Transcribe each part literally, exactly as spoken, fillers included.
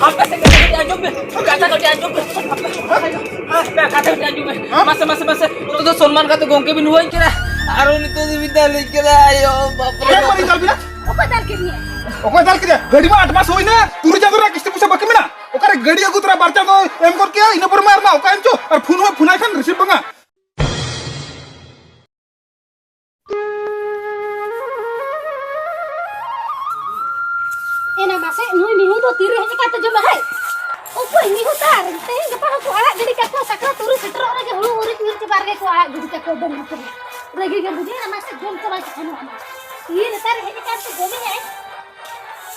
ᱦᱟᱯᱮ ᱥᱮ, ᱠᱟᱛᱷᱟ ᱠᱟᱹᱴᱤᱡ ᱟᱸᱡᱚᱢ ᱢᱮ, ᱠᱟᱛᱷᱟ ᱠᱟᱹᱴᱤᱡ ᱟᱸᱡᱚᱢ ᱢᱮ, ᱦᱟᱯᱮ, ᱠᱟᱛᱷᱟ ᱠᱟᱹᱴᱤᱡ ᱟᱸᱡᱚᱢ ᱢᱮ᱾ ᱦᱮᱸ? ᱢᱟᱥᱮ, ᱢᱟᱥᱮ, ᱢᱟᱥᱮ, ᱱᱤᱛᱚᱜ ᱫᱚ ᱥᱚᱱᱢᱟᱱ ᱠᱟᱛᱮ ᱜᱚᱝᱠᱮ ᱵᱤᱱ ᱦᱚᱦᱚᱭ ᱠᱟᱱᱟ, ᱟᱨ ᱩᱱᱤ ᱱᱤᱛᱚᱜ ᱫᱚ ᱵᱤᱱ ᱫᱟᱞᱤᱧ ᱠᱟᱱᱟ, ᱟᱭᱳ ᱵᱟᱯ ᱨᱮ᱾ ᱪᱮᱫ ᱵᱟᱹᱲᱤᱡ ᱫᱟᱞ ᱵᱤᱱᱟ? ᱚᱠᱚᱭ ᱫᱟᱞ ᱠᱮᱫ ᱢᱮᱭᱟ? ᱚᱠᱚᱭ ᱫᱟᱞ ᱠᱮᱫᱟ? ᱜᱟᱹᱰᱤ ᱢᱟ ᱟᱴ ᱢᱟᱥ ᱦᱩᱭᱱᱟ, ᱛᱩᱨᱩᱭ ᱪᱟᱸᱫᱳ ᱨᱮᱭᱟᱜ ᱠᱤᱥᱛᱤ ᱯᱚᱭᱥᱟ ᱵᱟᱹᱠᱤ ᱢᱮᱱᱟᱜ᱾ ᱚᱠᱟᱨᱮ ᱜᱟᱹᱰᱤ ᱟᱹᱜᱩ ᱛᱚᱨᱟ ᱵᱟᱨ ᱪᱟᱸᱫᱳ ᱮᱢ ᱜᱚᱫ ᱠᱮᱭᱟ, ᱤᱱᱟᱹ ᱯᱚᱨᱮ ᱢᱟ ᱟᱨ ᱢᱟ ᱚᱠᱟᱭᱮᱱ ᱪᱚ, ᱟᱨ ᱯᱷᱳᱱ ᱦᱚᱸ ᱯᱷᱳᱱᱟᱭ ᱠᱷᱟᱱ ᱨᱤᱥᱤᱵᱷ ᱵᱟᱝᱟ᱾ ᱮᱱᱟ ᱢᱟᱥᱮ, ᱱᱩᱭ ᱢᱤᱦᱩ ᱫᱚ ᱛᱤᱨᱮ ᱦᱮᱡ ᱠᱟᱛᱮ ᱡᱚᱢᱟ ᱦᱟᱭ? ᱚᱠᱚᱭ ᱢᱤᱦᱩ ᱛᱟᱨ? ᱛᱮᱦᱮᱧ ᱜᱟᱯᱟ ᱦᱚᱸᱠᱚ ᱟᱲᱟᱜ ᱜᱤᱰᱤ ᱠᱟᱠᱚᱣᱟ, ᱥᱟᱠᱨᱟᱛ ᱟᱹᱣᱨᱤ ᱥᱮᱴᱮᱨᱚᱜ ᱨᱮᱜᱮ ᱦᱩᱲᱩ ᱟᱹᱣᱨᱤ ᱠᱚ ᱤᱨ ᱪᱟᱵᱟ ᱨᱮᱜᱮ ᱠᱚ ᱟᱲᱟᱜ ᱜᱤᱰᱤ ᱠᱟᱠᱚᱣᱟ ᱰᱟᱹᱝᱨᱤ ᱠᱚ᱾ ᱨᱟᱹᱜᱤ ᱜᱮ ᱵᱩᱡᱷᱟᱹᱣ ᱮᱱᱟ ᱢᱟᱥᱮ, ᱡᱚᱢ ᱪᱟᱵᱟᱭ ᱠᱟᱜᱼᱟ ᱱᱚᱣᱟ ᱢᱟ᱾ ᱛᱤᱨᱮ ᱛᱟᱨ ᱦᱮᱡ ᱠᱟᱛᱮ ᱡᱚᱢᱮ ᱦᱟᱭ?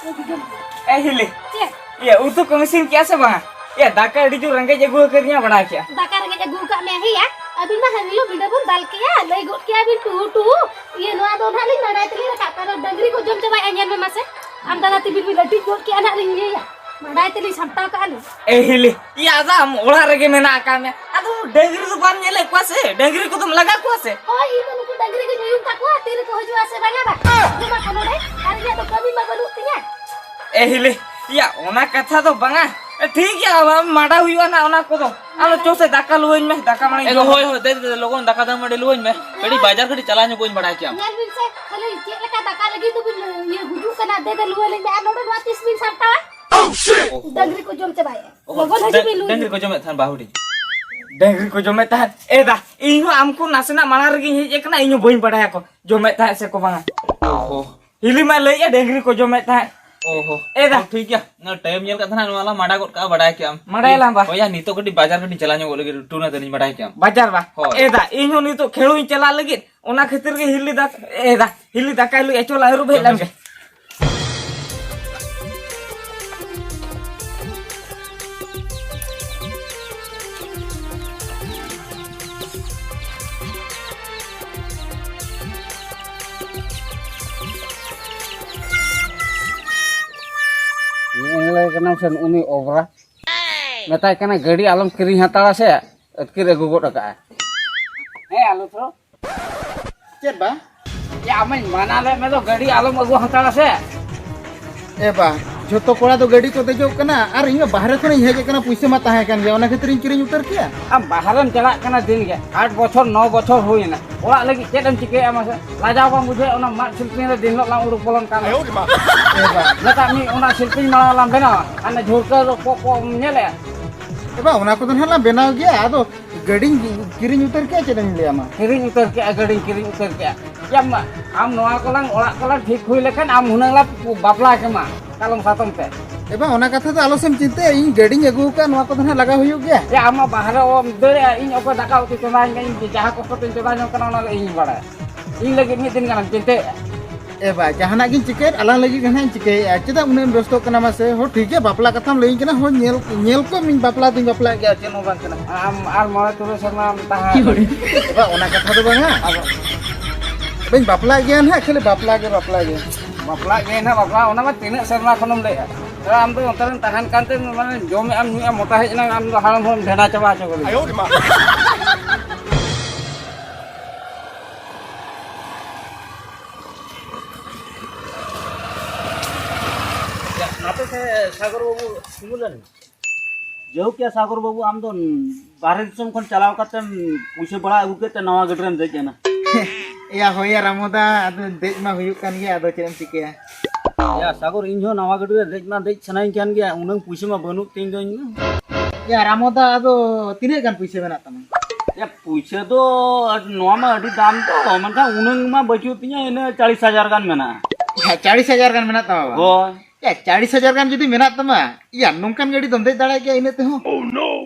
ᱨᱟᱹᱜᱤ ᱜᱮ ᱵᱩᱡᱷᱟᱹᱣ᱾ ᱮ ᱦᱤᱞᱤ, ᱪᱮᱫ? ᱤᱭᱟᱹ, ᱩᱛᱩ ᱠᱚᱢ ᱤᱥᱤᱱ ᱠᱮᱜᱼᱟ ᱥᱮ ᱵᱟᱝᱟ? ᱮ, ᱫᱟᱠᱟ ᱟᱹᱰᱤ ᱡᱳᱨ ᱨᱮᱸᱜᱮᱡ ᱟᱹᱜᱩ ᱟᱠᱟᱫᱤᱧᱟ, ᱵᱟᱲᱟᱭ ᱠᱮᱜᱼᱟᱢ᱾ ᱫᱟᱠᱟ ᱨᱮᱸᱜᱮᱡ ᱟᱹᱜᱩ ᱟᱠᱟᱫ ᱢᱮᱭᱟ? ᱦᱮᱸᱭᱟ, ᱟᱹᱵᱤᱱ ᱢᱟ ᱦᱟᱹᱱ ᱦᱤᱞᱳᱜ ᱵᱤᱸᱰᱟᱹ ᱵᱚᱱ ᱫᱟᱞ ᱠᱮᱜᱼᱟ, ᱞᱟᱹᱭ ᱜᱚᱫ ᱠᱮᱜᱼᱟ ᱵᱤᱱ ᱴᱩᱦᱩ ᱴᱩᱦᱩ᱾ ᱤᱭᱟᱹ, ᱱᱚᱣᱟ ᱫᱚ ᱱᱟᱦᱟᱜ ᱞᱤᱧ ᱢᱟᱰᱟᱭ ᱛᱮᱞᱤᱧ ᱨᱟᱠᱟᱵ ᱠᱟᱜᱼᱟ, ᱰᱟᱹᱝᱨᱤ ᱠᱚ ᱡᱚᱢ ᱪᱟᱵᱟᱭᱮᱜᱼᱟ, ᱧᱮᱞ ᱢᱮ ᱢᱟᱥᱮ᱾ ᱟᱢ ᱫᱟᱫᱟ ᱛᱤᱵᱤᱱ ᱵᱤᱱ ᱞᱟᱹᱴᱤᱡ ᱜᱚᱫ ᱠᱮᱜᱼᱟ, ᱱᱟᱦᱟᱜ ᱞᱤᱧ ᱤᱭᱟᱹᱭᱟ, ᱢᱟᱰᱟᱭ ᱛᱮᱞᱤᱧ ᱥᱟᱢᱴᱟᱣ ᱠᱟᱜᱼᱟ ᱞᱤᱧ᱾ ᱮ ᱦᱤᱞᱤ, ᱤᱭᱟᱹ, ᱟᱫᱚ ᱟᱢ ᱚᱲᱟᱜ ᱨᱮᱜᱮ ᱢᱮᱱᱟᱜ ᱟᱠᱟᱫ ᱢᱮ, ᱟᱫᱚ ᱰᱟᱹᱝᱨᱤ ᱫᱚ ᱵᱟᱢ ᱧᱮᱞᱮᱫ ᱠᱚᱣᱟ ᱥᱮ? ᱰᱟᱹᱝᱨᱤ ᱠᱚᱫᱚᱢ ᱞᱟᱜᱟ ᱠᱚᱣᱟ ᱥᱮ? ᱦᱳᱭ, ᱤᱧ ᱫᱚ ᱱᱩᱠᱩ ᱰᱟᱹᱝᱨᱤ ᱜᱤᱧ ᱩᱭᱩᱝ ᱛᱟᱠᱚᱣᱟ, ᱛᱤ ᱨᱮᱠᱚ ᱦᱤᱡᱩᱜᱼᱟ ᱥᱮ ᱵᱟᱝᱟ ᱵᱟᱝ? ᱡᱚᱢᱟ ᱠᱚ ᱱᱚᱰᱮ, ᱟᱨ ᱤᱧᱟᱹᱜ ᱫᱚ ᱠᱟᱹᱢᱤ ᱢᱟ ᱵᱟᱹᱱᱩᱜ ᱛᱤᱧᱟ᱾ ᱮ ᱦᱤᱞᱤ, ᱤᱭᱟ, ᱚᱱᱟ ᱠᱟᱛᱷᱟ ᱫᱚ ᱵᱟᱝᱟ᱾ ᱮ, ᱴᱷᱤᱠ ᱜᱮᱭᱟ, ᱟᱢ ᱢᱟᱰᱟ ᱦᱩᱭᱩᱜᱼᱟ ᱱᱟᱜ ᱚᱱᱟ ᱠᱚᱫᱚ᱾ ᱟᱢ ᱫᱚ ᱪᱚ ᱥᱮ ᱫᱟᱠᱟ ᱞᱩᱣᱟᱹᱧ ᱢᱮ, ᱫᱟᱠᱟ ᱢᱟᱲᱟᱝ ᱮ, ᱡᱚᱢ᱾ ᱦᱳᱭ, ᱦᱳᱭ, ᱫᱮ, ᱫᱮ, ᱫᱮ, ᱞᱚᱜᱚᱱ ᱫᱟᱠᱟ ᱫᱟᱜ ᱢᱟᱹᱰᱤ ᱞᱩᱣᱟᱹᱧ ᱢᱮ᱾ ᱠᱟᱹᱴᱤᱡ ᱵᱟᱡᱟᱨ ᱠᱟᱹᱴᱤᱡ ᱪᱟᱞᱟᱣ ᱧᱚᱜᱚᱜ ᱟᱹᱧ ᱵᱟᱲᱟᱭ ᱠᱮᱜᱼᱟᱢ᱾ ᱧᱮᱞ ᱵᱤᱱ ᱥᱮ, ᱠᱷᱟᱹᱞᱤ ᱪᱮᱫ ᱞᱮᱠᱟ ᱫᱟᱠᱟ ᱞᱟᱹᱜᱤᱫ ᱫᱚᱵᱤᱱ, ᱤᱭᱟᱹ, ᱜᱩᱡᱩᱜ ᱠᱟᱱᱟ, ᱫᱮ, ᱫᱮ, ᱞᱩᱣᱟᱹ ᱞᱤᱧ ᱢᱮ, ᱟᱨ ᱱᱚᱰᱮ ᱱᱚᱣᱟ ᱛᱤᱥ ᱵᱤᱱ ᱥᱟᱢᱴᱟᱣᱟ? ᱚ, ᱰᱟᱹᱝᱨᱤ ᱠᱚ ᱡᱚᱢ ᱪᱟᱵᱟᱭᱮᱜᱼᱟ᱾ ᱚ, ᱞᱚᱜᱚᱱ ᱦᱤᱡᱩᱜ ᱰᱟᱹᱝ-, ᱵᱤᱱ, ᱞᱩᱣᱟᱹ ᱰᱟᱹᱝᱨᱤ ᱞᱤᱧ᱾ ᱠᱚ ᱡᱚᱢᱮᱫ ᱛᱟᱦᱮᱱ ᱵᱟᱹᱦᱩ ᱰᱤ᱾ ᱰᱟᱹᱝᱨᱤ ᱠᱚ ᱡᱚᱢᱮᱫ ᱛᱟᱦᱮᱸᱫ᱾ ᱮ ᱫᱟ, ᱤᱧ ᱦᱚᱸ ᱟᱢ ᱠᱚ ᱱᱟᱥᱮᱱᱟᱜ ᱢᱟᱲᱟᱝ ᱨᱮᱜᱤᱧ ᱦᱮᱡ ᱟᱠᱟᱱᱟ, ᱤᱧ ᱦᱚᱸ ᱵᱟᱹᱧ ᱵᱟᱲᱟᱭᱟ ᱠᱚ ᱡᱚᱢᱮᱫ ᱛᱟᱦᱮᱸᱫ ᱥᱮ ᱠᱚ ᱵᱟᱝᱟ᱾ ᱚ ᱦᱚ᱾ ᱦᱤᱞᱤ ᱢᱟ ᱞᱟᱹᱭᱮᱫᱼᱟ ᱰᱟᱹᱝᱨᱤ ᱠᱚ ᱡᱚᱢᱮᱫ ᱛᱟᱦᱮᱸᱫ᱾ ᱚ ᱦᱚ᱾ ᱮ ᱫᱟ᱾ ᱚ, ᱴᱷᱤᱠ ᱜᱮᱭᱟ᱾ ᱚᱱᱟ ᱴᱟᱭᱤᱢ ᱧᱮᱞ ᱠᱟᱛᱮ ᱱᱟᱦᱟᱜ ᱱᱚᱣᱟ ᱞᱟᱝ ᱢᱟᱰᱟ ᱜᱚᱫ ᱠᱟᱜᱼᱟ, ᱵᱟᱰᱟᱭ ᱠᱮᱜᱼᱟᱢ᱾ ᱢᱟᱰᱟᱭᱟᱞᱟᱝ ᱵᱟ᱾ ᱦᱳᱭ ᱭᱟ, ᱱᱤᱛᱚᱜ ᱠᱟᱹᱴᱤᱡ ᱵᱟᱡᱟᱨ ᱠᱟᱹᱴᱤᱡ ᱪᱟᱞᱟᱣ ᱧᱚᱜᱚᱜ ᱞᱟᱹᱜᱤᱫ, ᱴᱩᱱᱟ ᱛᱟᱹᱞᱤᱧ ᱵᱟᱰᱟᱭ ᱠᱮᱜᱼᱟᱢ᱾ ᱵᱟᱡᱟᱨ ᱵᱟ᱾ ᱦᱳᱭ᱾ ᱮ ᱫᱟ, ᱤᱧ ᱦᱚᱸ ᱱᱤᱛᱚᱜ ᱠᱷᱮᱲᱩᱧ ᱪᱟᱞᱟᱜ ᱞᱟᱹᱜᱤᱫ, ᱚᱱᱟ ᱠᱷᱟᱹᱛᱤᱨ ᱜᱮ ᱦᱤᱞᱤ ᱫᱟ, ᱮ ᱫᱟ, ᱦᱤᱞᱤ ᱫᱟᱠᱟ ᱦᱤᱞᱤ ᱮᱪᱚᱞ ᱟᱹᱨᱩᱵ ᱦᱮᱡ ᱞᱮᱱ ᱜᱮ᱾ ᱧᱮᱞᱮ ᱠᱟᱱᱟᱢ ᱥᱮ ᱱᱩᱜᱼᱩ ᱱᱩᱭ ᱚᱵᱨᱟ? ᱢᱮᱛᱟᱭ ᱠᱟᱱᱟ, "ᱜᱟᱹᱰᱤ ᱟᱞᱚᱢ ᱠᱤᱨᱤᱧ ᱦᱟᱛᱟᱲᱟ ᱥᱮ, ᱟᱹᱛᱠᱤᱨ ᱟᱹᱜᱩ ᱜᱚᱫ ᱠᱟᱜᱼᱟ᱾" ᱦᱮᱸ, ᱟᱞᱚ ᱛᱚ᱾ ᱪᱮᱫ ᱵᱟ? ᱭᱟ, ᱟᱢᱤᱧ ᱢᱟᱱᱟ ᱞᱮᱫ ᱢᱮ ᱫᱚ, ᱜᱟᱹᱰᱤ ᱟᱞᱚᱢ ᱟᱹᱜᱩ ᱦᱟᱛᱟᱲᱟ ᱥᱮ᱾ ᱮ ᱵᱟ, ᱡᱷᱚᱛᱚ ᱠᱚᱲᱟ ᱫᱚ ᱜᱟᱹᱰᱤ ᱠᱚ ᱫᱮᱡᱚᱜ ᱠᱟᱱᱟ, ᱟᱨ ᱤᱧ ᱢᱟ ᱵᱟᱦᱨᱮ ᱠᱷᱚᱱᱤᱧ ᱦᱮᱡ ᱟᱠᱟᱱᱟ, ᱯᱩᱭᱥᱟᱹ ᱢᱟ ᱛᱟᱦᱮᱸ ᱠᱟᱱ ᱜᱮᱭᱟ, ᱚᱱᱟ ᱠᱷᱟᱹᱛᱤᱨᱤᱧ ᱠᱤᱨᱤᱧ ᱩᱛᱟᱹᱨ ᱠᱮᱭᱟ᱾ ᱟᱢ ᱵᱟᱦᱨᱮᱢ ᱪᱟᱞᱟᱜ ᱠᱟᱱᱟ ᱫᱤᱱ ᱜᱮ, ᱟᱴ ᱵᱚᱪᱷᱚᱨ, ᱱᱚ ᱵᱚᱪᱷᱚᱨ ᱦᱩᱭᱮᱱᱟ, ᱚᱲᱟᱜ ᱞᱟᱹᱜᱤᱫ ᱪᱮᱫ ᱮᱢ ᱪᱤᱠᱟᱹᱭᱟ ᱢᱟᱥᱮ? ᱞᱟᱡᱟᱣ ᱵᱟᱝ ᱵᱩᱡᱷᱟᱹᱜᱼᱟ? ᱚᱱᱟ ᱢᱟᱫ ᱥᱤᱞᱯᱤᱧ ᱨᱮ ᱫᱤᱱ ᱦᱤᱞᱳᱜ ᱞᱟᱝ ᱩᱰᱩᱠ ᱵᱚᱞᱚᱱ ᱠᱟᱱ᱾ ᱮ ᱵᱟ᱾ ᱢᱮᱛᱟᱜ ᱢᱤᱧ, ᱚᱱᱟ ᱥᱤᱞᱯᱤᱧ ᱢᱟᱲᱟᱝ ᱞᱟᱝ ᱵᱮᱱᱟᱣᱟ, ᱦᱟᱱᱮ ᱡᱷᱩᱲᱠᱟᱹ ᱠᱚ, ᱠᱚ ᱧᱮᱞᱮᱜᱼᱟ᱾ ᱮ ᱵᱟ, ᱚᱱᱟ ᱠᱚᱫᱚ ᱱᱟᱦᱟᱜ ᱞᱟᱝ ᱵᱮᱱᱟᱣ ᱜᱮᱭᱟ, ᱟᱫᱚ ᱜᱟᱹᱰᱤᱧ ᱠᱤᱨᱤᱧ ᱩᱛᱟᱹᱨ ᱠᱮᱜᱼᱟ, ᱪᱮᱫ ᱮᱢ ᱞᱟᱹᱭᱟ ᱢᱟ? ᱠᱤᱨᱤᱧ ᱩᱛᱟᱹᱨ ᱠᱮᱜᱼᱟ, ᱜᱟᱹᱰᱤᱧ ᱠᱤᱨᱤᱧ ᱩᱛᱟᱹᱨ ᱠᱮᱜᱼᱟ᱾ ᱭᱟ ᱢᱟ, ᱟᱢ ᱱᱚᱣᱟ ᱠᱚᱞᱟᱝ, ᱚᱲᱟᱜ ᱠᱚᱞᱟᱝ ᱴᱷᱤᱠ ᱦᱩᱭ ᱞᱮᱠᱷᱟᱱ ᱟᱢ ᱦᱩᱱᱟᱹᱝ ᱞᱟᱝ ᱵᱟᱯᱞᱟ ᱠᱮᱢᱟ ᱠᱟᱞᱚᱢ ᱥᱟᱛᱚᱢ ᱛᱮ᱾ ᱮ ᱵᱟ, ᱚᱱᱟ ᱠᱟᱛᱷᱟ ᱫᱚ ᱟᱞᱚ ᱥᱮᱢ ᱪᱤᱱᱛᱟᱹᱭᱟ, ᱤᱧ ᱜᱟᱹᱰᱤᱧ ᱟᱹᱜᱩ ᱟᱠᱟᱫ, ᱱᱚᱣᱟ ᱠᱚᱫᱚ ᱱᱟᱦᱟᱜ ᱞᱟᱜᱟᱣ ᱦᱩᱭᱩᱜ ᱜᱮᱭᱟ᱾ ᱭᱟ, ᱟᱢ ᱢᱟ ᱵᱟᱦᱨᱮ ᱚᱢ ᱫᱟᱹᱲᱮᱜᱼᱟ, ᱤᱧ ᱚᱠᱚᱭ ᱫᱟᱠᱟ ᱩᱛᱩ ᱪᱚᱸᱫᱟᱧ ᱠᱟᱱᱟ, ᱤᱧ ᱡᱟᱦᱟᱸ ᱠᱚᱥᱴᱚ ᱛᱮᱧ ᱪᱚᱸᱫᱟ ᱡᱚᱝ ᱠᱟᱱᱟ, ᱚᱱᱟ ᱫᱚ ᱤᱧᱤᱧ ᱵᱟᱲᱟᱭᱟ᱾ ᱤᱧ ᱞᱟᱹᱜᱤᱫ ᱢᱤᱫ ᱫᱤᱱ ᱜᱟᱱᱮᱢ ᱪᱤᱱᱛᱟᱹᱭᱮᱜᱼᱟ? ᱮ ᱵᱟ, ᱡᱟᱦᱟᱱᱟᱜ ᱜᱤᱧ ᱪᱤᱠᱟᱹᱭᱮᱫ, ᱟᱞᱟᱝ ᱞᱟᱹᱜᱤᱫ ᱜᱮ ᱱᱟᱦᱟᱜ ᱤᱧ ᱪᱤᱠᱟᱹᱭᱮᱫᱼᱟ᱾ ᱪᱮᱫᱟᱜ ᱩᱱᱟᱹᱜ ᱮᱢ ᱵᱮᱥᱛᱚᱜ ᱠᱟᱱᱟ ᱢᱟᱥᱮ? ᱦᱚᱸ, ᱴᱷᱤᱠ ᱜᱮᱭᱟ, ᱵᱟᱯᱞᱟ ᱠᱟᱛᱷᱟᱢ ᱞᱟᱹᱭᱟᱹᱧ ᱠᱟᱱᱟ, ᱦᱚᱸ, ᱧᱮᱞ, ᱧᱮᱞ ᱠᱚᱢ, ᱤᱧ ᱵᱟᱯᱞᱟ ᱫᱩᱧ ᱵᱟᱯᱞᱟᱜ ᱜᱮᱭᱟ, ᱪᱮᱫ ᱦᱚᱸ ᱵᱟᱝ ᱠᱟᱱᱟ᱾ ᱟᱢ ᱟᱨ ᱢᱚᱬᱮ ᱛᱩᱨᱩᱭ ᱥᱮᱨᱢᱟᱢ ᱛᱟᱦᱮᱸ ᱦᱟᱠᱟᱱᱟ᱾ ᱮ ᱵᱟ, ᱚᱱᱟ ᱠᱟᱛᱷᱟ ᱫᱚ ᱵᱟᱝᱟ᱾ ᱟᱫᱚ ᱵᱟᱹᱧ ᱵᱟᱯᱞᱟᱜ ᱜᱮᱭᱟ ᱱᱟᱦᱟᱜ, ᱠᱷᱟᱹᱞᱤ ᱵᱟᱯᱞᱟ ᱜᱮ, ᱵᱟᱯᱞᱟ ᱜᱮ᱾ ᱵᱟᱯᱞᱟᱜ ᱜᱮ ᱱᱟᱦᱟᱜ, ᱵᱟᱯᱞᱟ, ᱚᱱᱟ ᱢᱟ ᱛᱤᱱᱟᱹᱜ ᱥᱮᱨᱢᱟ ᱠᱷᱚᱱᱮᱢ ᱞᱟᱹᱭᱮᱫᱼᱟ? ᱛᱟᱦᱞᱮ ᱟᱢ ᱫᱚ ᱚᱱᱛᱮ ᱨᱮᱢ ᱛᱟᱦᱮᱱ ᱠᱟᱱᱛᱮ, ᱢᱟᱱᱮ, ᱡᱚᱢᱮᱜᱼᱟᱢ, ᱧᱩᱭᱮᱜᱼᱟᱢ, ᱢᱚᱴᱟ ᱦᱮᱡ ᱮᱱᱟ, ᱟᱢ ᱫᱚ ᱦᱟᱲᱟᱢ ᱦᱚᱲᱮᱢ ᱰᱷᱮᱰᱟ ᱪᱟᱵᱟ ᱦᱚᱪᱚ ᱠᱟᱫᱤᱧᱟ᱾ ᱟᱯᱮ ᱥᱮ ᱥᱟᱜᱚᱨ ᱵᱟᱹᱵᱩ ᱛᱤᱸᱜᱩ ᱞᱮᱱ᱾ ᱡᱟᱹᱦᱩᱠ ᱭᱟ ᱥᱟᱜᱚᱨ ᱵᱟᱹᱵᱩ, ᱟᱢ ᱫᱚ ᱵᱟᱦᱨᱮ ᱫᱤᱥᱚᱢ ᱠᱷᱚᱱ ᱪᱟᱞᱟᱣ ᱠᱟᱛᱮᱢ ᱯᱩᱭᱥᱟᱹ ᱵᱟᱲᱟ ᱟᱹᱜᱩ ᱠᱮᱫ ᱛᱮ ᱱᱟᱣᱟ ᱜᱟᱹᱰᱤ ᱨᱮᱢ ᱫᱮᱡ ᱮᱱᱟ᱾ ᱮᱭᱟ ᱦᱳᱭ ᱭᱟ ᱨᱟᱢᱚᱫᱟ, ᱟᱫᱚ ᱫᱮᱡ ᱢᱟ ᱦᱩᱭᱩᱜ ᱠᱟᱱ ᱜᱮᱭᱟ, ᱟᱫᱚ ᱪᱮᱫ ᱮᱢ ᱪᱤᱠᱟᱹᱭᱟ? ᱭᱟ ᱥᱟᱜᱚᱨ, ᱤᱧ ᱦᱚᱸ ᱱᱟᱣᱟ ᱜᱟᱹᱰᱤ ᱨᱮ ᱫᱮᱡ ᱢᱟ ᱫᱮᱡ ᱥᱟᱱᱟᱧ ᱠᱟᱱ ᱜᱮᱭᱟ, ᱩᱱᱟᱹᱝ ᱯᱩᱭᱥᱟᱹ ᱢᱟ ᱵᱟᱹᱱᱩᱜ ᱛᱤᱧ ᱫᱚ ᱤᱧ ᱢᱟ᱾ ᱭᱟ ᱨᱟᱢᱚᱫᱟ, ᱟᱫᱚ ᱛᱤᱱᱟᱹᱜ ᱜᱟᱱ ᱯᱩᱭᱥᱟᱹ ᱢᱮᱱᱟᱜ ᱛᱟᱢᱟ? ᱭᱟ ᱯᱩᱭᱥᱟᱹ ᱫᱚ ᱟᱹᱰ-, ᱱᱚᱣᱟ ᱢᱟ ᱟᱹᱰᱤ ᱫᱟᱢ ᱛᱚ, ᱢᱮᱱᱠᱷᱟᱱ ᱩᱱᱟᱹᱝ ᱢᱟ ᱵᱟᱹᱪᱩᱜ ᱛᱤᱧᱟᱹ, ᱤᱱᱟᱹ ᱪᱟᱞᱤᱥ ᱦᱟᱡᱟᱨ ᱜᱟᱱ ᱢᱮᱱᱟᱜᱼᱟ᱾ ᱭᱟ ᱪᱟᱞᱤᱥ ᱦᱟᱡᱟᱨ ᱜᱟᱱ ᱢᱮᱱᱟᱜ ᱛᱟᱢᱟ ᱵᱟᱝ? ᱦᱳᱭ᱾ ᱭᱟ ᱪᱟᱞᱤᱥ ᱦᱟᱡᱟᱨ ᱜᱟᱱ ᱡᱩᱫᱤ ᱢᱮᱱᱟᱜ ᱛᱟᱢᱟ, ᱭᱟ ᱱᱚᱝᱠᱟᱱ ᱜᱟᱹᱰᱤ ᱫᱚᱢ ᱫᱮᱡ ᱫᱟᱲᱮᱭᱟᱜ ᱜᱮᱭᱟ ᱤᱱᱟᱹ ᱛᱮᱦᱚᱸ?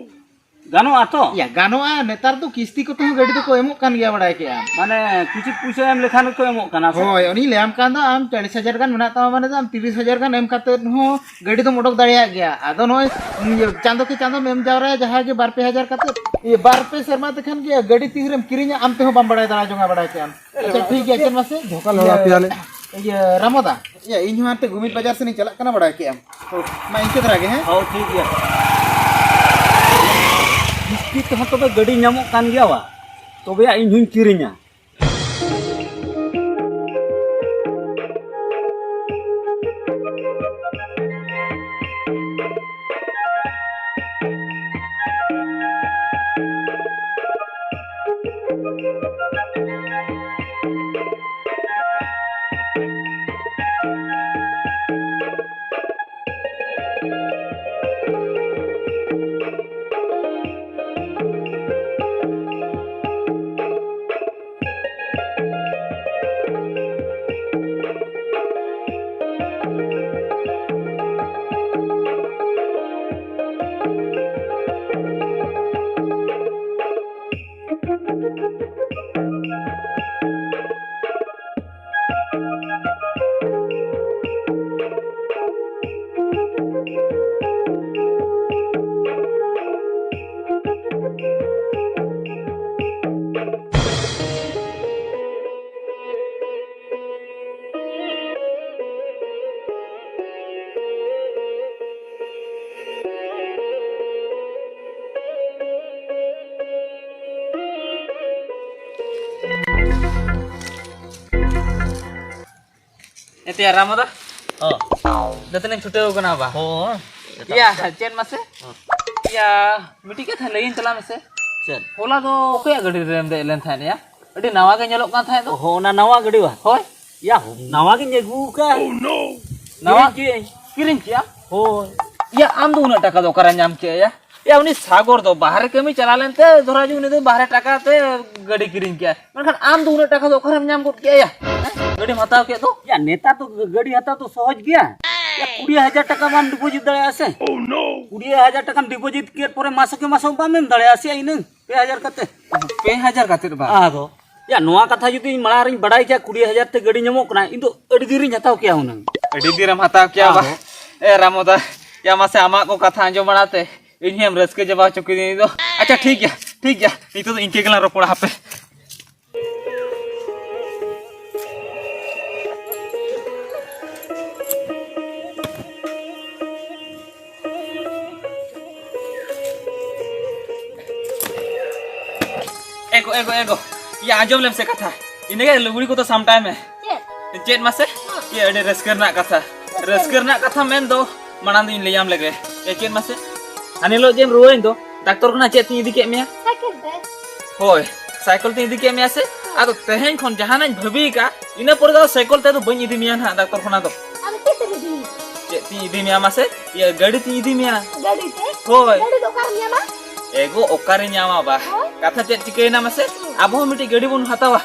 ᱜᱟᱱᱚᱜᱼᱟ ᱛᱚ? ᱭᱟ ᱜᱟᱱᱚᱜᱼᱟ, ᱱᱮᱛᱟᱨ ᱫᱚ ᱠᱤᱥᱛᱤ ᱠᱚᱛᱮ ᱦᱚᱸ ᱜᱟᱹᱰᱤ ᱫᱚᱠᱚ ᱮᱢᱚᱜ ᱠᱟᱱ ᱜᱮᱭᱟ, ᱵᱟᱲᱟᱭ ᱠᱮᱜᱼᱟᱢ᱾ ᱢᱟᱱᱮ ᱠᱤᱪᱷᱩ ᱯᱩᱭᱥᱟᱹ ᱮᱢ ᱞᱮᱠᱷᱟᱱ ᱜᱮᱠᱚ ᱮᱢᱚᱜ ᱠᱟᱱᱟ ᱥᱮ? ᱦᱳᱭ, ᱩᱱᱤᱧ ᱞᱟᱹᱭᱟᱢ ᱠᱟᱱ ᱫᱚ, ᱟᱢ ᱪᱟᱞᱤᱥ ᱦᱟᱡᱟᱨ ᱜᱟᱱ ᱢᱮᱱᱟᱜ ᱛᱟᱢᱟ ᱢᱟᱱᱮ ᱫᱚ ᱟᱢ ᱛᱤᱨᱤᱥ ᱦᱟᱡᱟᱨ ᱜᱟᱱ ᱮᱢ ᱠᱟᱛᱮᱫ ᱦᱚᱸ ᱜᱟᱹᱰᱤ ᱫᱚᱢ ᱚᱰᱚᱠ ᱫᱟᱲᱮᱭᱟᱜ ᱜᱮᱭᱟ᱾ ᱟᱫᱚ ᱱᱚᱜᱼᱚᱭ, ᱤᱭᱟᱹ, ᱪᱟᱸᱫᱚ ᱠᱮ ᱪᱟᱸᱫᱚᱢ ᱮᱢ ᱡᱟᱣᱨᱟᱭᱟ ᱡᱟᱦᱟᱸ ᱜᱮ ᱵᱟᱨ ᱯᱮ ᱦᱟᱡᱟᱨ ᱠᱟᱛᱮᱫ, ᱤᱭᱟᱹ, ᱵᱟᱨ ᱯᱮ ᱥᱮᱨᱢᱟ ᱛᱮᱠᱷᱟᱱ ᱜᱮ ᱜᱟᱹᱰᱤ ᱛᱤᱥ ᱨᱮᱢ ᱠᱤᱨᱤᱧᱟ ᱟᱢ ᱛᱮᱦᱚᱸ ᱵᱟᱢ ᱵᱟᱲᱟᱭ ᱫᱟᱲᱮ ᱡᱚᱝᱟ, ᱵᱟᱲᱟᱭ ᱠᱮᱜᱼᱟᱢ᱾ ᱟᱪᱪᱷᱟ, ᱴᱷᱤᱠ ᱜᱮᱭᱟ, ᱪᱮᱫ ᱢᱟᱥᱮ? ᱫᱷᱳᱠᱟ ᱞᱟᱜᱟᱣ ᱯᱮᱭᱟ ᱞᱮ᱾ ᱤᱭᱟᱹ, ᱨᱟᱢᱚᱫᱟ, ᱤᱭᱟᱹ, ᱤᱧ ᱦᱚᱸ ᱦᱟᱱᱛᱮ ᱜᱩᱢᱤᱫ ᱵᱟᱡᱟᱨ ᱥᱮᱱ ᱤᱧ ᱪᱟᱞᱟᱜ ᱠᱟᱱᱟ, ᱵᱟᱲᱟᱭ ᱠᱮᱜᱼᱟᱢ᱾ ᱦᱳᱭ, ᱢᱟ ᱤᱱᱠᱟᱹ ᱫᱷᱟᱨᱟ ᱜᱮ, ᱦᱮᱸ? ᱦᱳᱭ, ᱴᱷᱤᱠ ᱜᱮᱭᱟ᱾ ᱠᱤᱥᱛᱤ ᱛᱮᱦᱚᱸ ᱛᱚᱵᱮ ᱜᱟᱹᱰᱤ ᱧᱟᱢᱚᱜ ᱠᱟᱱ ᱜᱮᱭᱟ ᱵᱟ? ᱛᱚᱵᱮᱭᱟ ᱤᱧ ᱦᱚᱧ ᱠᱤᱨᱤᱧᱟ᱾ ᱮᱛᱮᱭᱟ ᱨᱟᱢᱚᱫᱟ, ᱦᱚᱸ᱾ ᱫᱟᱹᱛᱟᱹᱱᱤᱢ ᱪᱷᱩᱴᱟᱹᱣ ᱠᱟᱱᱟ ᱵᱟ? ᱦᱚᱸ᱾ ᱤᱭᱟ, ᱪᱮᱫ ᱢᱟᱥᱮ? ᱦᱚᱸ᱾ ᱤᱭᱟ, ᱢᱤᱫᱴᱤᱡ ᱠᱟᱛᱷᱟ ᱞᱟᱹᱭᱟᱹᱧ ᱛᱟᱞᱟᱝ ᱢᱮᱥᱮ᱾ ᱪᱮᱫ? ᱦᱚᱞᱟ ᱫᱚ ᱚᱠᱚᱭᱟᱜ ᱜᱟᱹᱰᱤ ᱨᱮᱢ ᱫᱮᱡ ᱞᱮᱱ ᱛᱟᱦᱮᱸᱫ ᱭᱟ? ᱟᱹᱰᱤ ᱱᱟᱣᱟ ᱜᱮ ᱧᱮᱞᱚᱜ ᱠᱟᱱ ᱛᱟᱦᱮᱸᱫ ᱫᱚ᱾ ᱦᱚᱸ, ᱚᱱᱟ ᱱᱟᱣᱟ ᱜᱟᱹᱰᱤ ᱵᱟ? ᱦᱳᱭ᱾ ᱭᱟ, ᱱᱟᱣᱟ ᱜᱤᱧ ᱟᱹᱜᱩ ᱟᱠᱟᱫᱼᱟ᱾ ᱱᱟᱣᱟ? ᱠᱤᱨᱤᱧ ᱠᱮᱜᱼᱟᱹᱧ᱾ ᱠᱤᱨᱤᱧ ᱠᱮᱜᱼᱟ? ᱦᱳᱭ᱾ ᱭᱟ, ᱟᱢ ᱫᱚ ᱩᱱᱟᱹᱜ ᱴᱟᱠᱟ ᱫᱚ ᱚᱠᱟᱨᱮ ᱧᱟᱢ ᱠᱮᱜᱼᱟ ᱭᱟ? ᱭᱟ, ᱩᱱᱤ ᱥᱟᱜᱚᱨ ᱫᱚ ᱵᱟᱦᱨᱮ ᱠᱟᱹᱢᱤ ᱪᱟᱞᱟᱣ ᱞᱮᱱᱛᱮ, ᱫᱷᱚᱨᱟ ᱡᱮ ᱩᱱᱤ ᱫᱚ ᱵᱟᱦᱨᱮ ᱴᱟᱠᱟ ᱛᱮ ᱜᱟᱹᱰᱤ ᱠᱤᱨᱤᱧ ᱠᱮᱜᱼᱟ᱾ ᱢᱮᱱᱠᱷᱟᱱ ᱟᱢ ᱫᱚ ᱩᱱᱟᱹᱜ ᱴᱟᱠᱟ ᱫᱚ ᱚᱠᱟᱨᱮᱢ ᱧᱟᱢ ᱜᱚᱫ ᱠᱮᱜᱼᱟ ᱭᱟ? ᱦᱮᱸ? ᱜᱟᱹᱰᱤᱢ ᱦᱟᱛᱟᱣ ᱠᱮᱫ ᱫᱚ? ᱭᱟ, ᱱᱮᱛᱟᱨ ᱫᱚ ᱜᱟᱹᱰᱤ ᱦᱟᱛᱟᱣ ᱫᱚ ᱥᱚᱦᱚᱡᱽ ᱜᱮᱭᱟ᱾ ᱭᱟ, ᱠᱩᱲᱤ ᱦᱟᱡᱟᱨ ᱴᱟᱠᱟ ᱵᱟᱢ deposit ᱫᱟᱲᱮᱭᱟᱜᱼᱟ ᱥᱮ? ᱠᱩᱲᱤ ᱦᱟᱡᱟᱨ ᱴᱟᱠᱟᱢ deposit ᱠᱮᱫ ᱯᱚᱨᱮ ᱢᱟᱥᱚᱠᱮ ᱢᱟᱥᱚᱠ ᱵᱟᱢ ᱮᱢ ᱫᱟᱲᱮᱭᱟᱜᱼᱟ ᱥᱮ ᱤᱱᱟᱹᱝ? ᱯᱮ ᱦᱟᱡᱟᱨ ᱠᱟᱛᱮ᱾ ᱯᱮ ᱦᱟᱡᱟᱨ ᱠᱟᱛᱮ ᱵᱟ? ᱟᱫᱚ, ᱭᱟ, ᱱᱚᱣᱟ ᱠᱟᱛᱷᱟ ᱡᱩᱫᱤ ᱤᱧ ᱢᱟᱲᱟᱝ ᱨᱤᱧ ᱵᱟᱲᱟᱭ ᱠᱮᱭᱟ, ᱠᱩᱲᱤ ᱦᱟᱡᱟᱨ ᱛᱮ ᱜᱟᱹᱰᱤ ᱧᱟᱢᱚᱜ ᱠᱟᱱᱟ, ᱤᱧ ᱫᱚ ᱟᱹᱰᱤ ᱫᱤᱱ ᱨᱤᱧ ᱦᱟᱛᱟᱣ ᱠᱮᱭᱟ ᱦᱩᱱᱟᱹᱝ᱾ ᱟᱹᱰᱤ ᱫᱤᱱ ᱨᱮᱢ ᱦᱟᱛᱟᱣ ᱠᱮᱭᱟ ᱵᱟ? ᱟᱫᱚ? ᱮ ᱨᱟᱢᱚᱫᱟ, ᱭᱟ, ᱢᱟᱥᱮ ᱟᱢᱟᱜ ᱠᱚ ᱠᱟᱛᱷᱟ ᱟᱸᱡᱚᱢ ᱵᱟᱲᱟ ᱛᱮ ᱤᱧ ᱦᱚᱸᱢ ᱨᱟᱹᱥᱠᱟᱹ ᱪᱟᱵᱟ ᱦᱚᱪᱚ ᱠᱤᱫᱤᱧ ᱫᱚ᱾ ᱟᱪᱪᱷᱟ, ᱴᱷᱤᱠ ᱜᱮᱭᱟ, ᱴᱷᱤᱠ ᱜᱮᱭᱟ, ᱱᱤᱛᱚᱜ ᱫᱚ ᱤᱱᱠᱟᱹ ᱜᱮᱞᱟᱝ ᱨᱚᱯᱚᱲᱟ, ᱦᱟᱯᱮ᱾ ᱮ ᱜᱚ, ᱮᱜᱳ, ᱮᱜᱳ, ᱤᱭᱟᱹ, ᱟᱸᱡᱚᱢ ᱞᱮᱢ ᱥᱮ ᱠᱟᱛᱷᱟ᱾ ᱤᱱᱟᱹᱜᱮ ᱞᱩᱜᱽᱲᱤ ᱠᱚᱫᱚ ᱥᱟᱢᱴᱟᱣ ᱢᱮ᱾ ᱪᱮᱫ? ᱪᱮᱫ ᱢᱟᱥᱮ? ᱦᱮᱸ᱾ ᱤᱭᱟᱹ, ᱟᱹᱰᱤ ᱨᱟᱹᱥᱠᱟᱹ ᱨᱮᱱᱟᱜ ᱠᱟᱛᱷᱟ᱾ ᱨᱟᱹᱥᱠᱟᱹ ᱨᱟᱹᱥᱠᱟᱹ ᱨᱮᱱᱟᱜ ᱠᱟᱛᱷᱟ ᱢᱮᱱ ᱫᱚ ᱢᱟᱲᱟᱝ ᱫᱚᱧ ᱞᱟᱹᱭᱟᱢ ᱞᱮᱜᱮ᱾ ᱮ, ᱪᱮᱫ ᱢᱟᱥᱮ? ᱦᱟᱱᱮ ᱦᱤᱞᱳᱜ ᱡᱮᱢ ᱨᱩᱣᱟᱹᱭᱮᱱ ᱫᱚ, ᱰᱟᱠᱛᱚᱨ ᱠᱷᱟᱱᱟ ᱪᱮᱫ ᱛᱤᱧ ᱤᱫᱤ ᱠᱮᱫ ᱢᱮᱭᱟ? ᱥᱟᱭᱠᱮᱞ ᱛᱮ᱾ ᱦᱳᱭ, ᱥᱟᱭᱠᱮᱞ ᱛᱤᱧ ᱤᱫᱤ ᱠᱮᱫ ᱢᱮᱭᱟ ᱥᱮ? ᱦᱮᱸ᱾ ᱟᱫᱚ ᱛᱮᱦᱮᱧ ᱠᱷᱚᱱ ᱡᱟᱦᱟᱱᱟᱜ ᱤᱧ ᱵᱷᱟᱹᱵᱤ ᱟᱠᱟᱫᱼᱟ, ᱤᱱᱟᱹ ᱯᱚᱨᱮ ᱫᱚ ᱥᱟᱭᱠᱮᱞ ᱛᱮᱫᱚ ᱵᱟᱹᱧ ᱤᱫᱤ ᱢᱮᱭᱟ ᱱᱟᱦᱟᱜ ᱰᱟᱠᱛᱚᱨ ᱠᱷᱟᱱᱟ ᱫᱚ᱾ ᱟᱫᱚ ᱪᱮᱫ ᱛᱮᱢ ᱤᱫᱤᱧᱟ? ᱪᱮᱫ ᱛᱤᱧ ᱤᱫᱤ ᱢᱮᱭᱟ ᱢᱟᱥᱮ? ᱤᱭᱟᱹ, ᱜᱟᱹᱰᱤ ᱛᱤᱧ ᱤᱫᱤ ᱢᱮᱭᱟ᱾ ᱜᱟᱹᱰᱤ ᱛᱮ? ᱦᱳᱭ᱾ ᱜᱟᱹᱰᱤ ᱫᱚ ᱚᱠᱟᱨᱮᱢ ᱧᱟᱢᱟ? ᱮᱜᱳ, ᱚᱠᱟᱨᱮ ᱧᱟᱢᱟ ᱵᱟ? ᱦᱳᱭ᱾ ᱠᱟᱛᱷᱟ ᱪᱮᱫ ᱪᱤᱠᱟᱹᱭᱮᱱᱟ ᱢᱟᱥᱮ? ᱦᱮᱸ᱾ ᱟᱵᱚ ᱦᱚᱸ ᱢᱤᱫᱴᱤᱡ ᱜᱟᱹᱰᱤ ᱵᱚᱱ ᱦᱟᱛᱟᱣᱟ᱾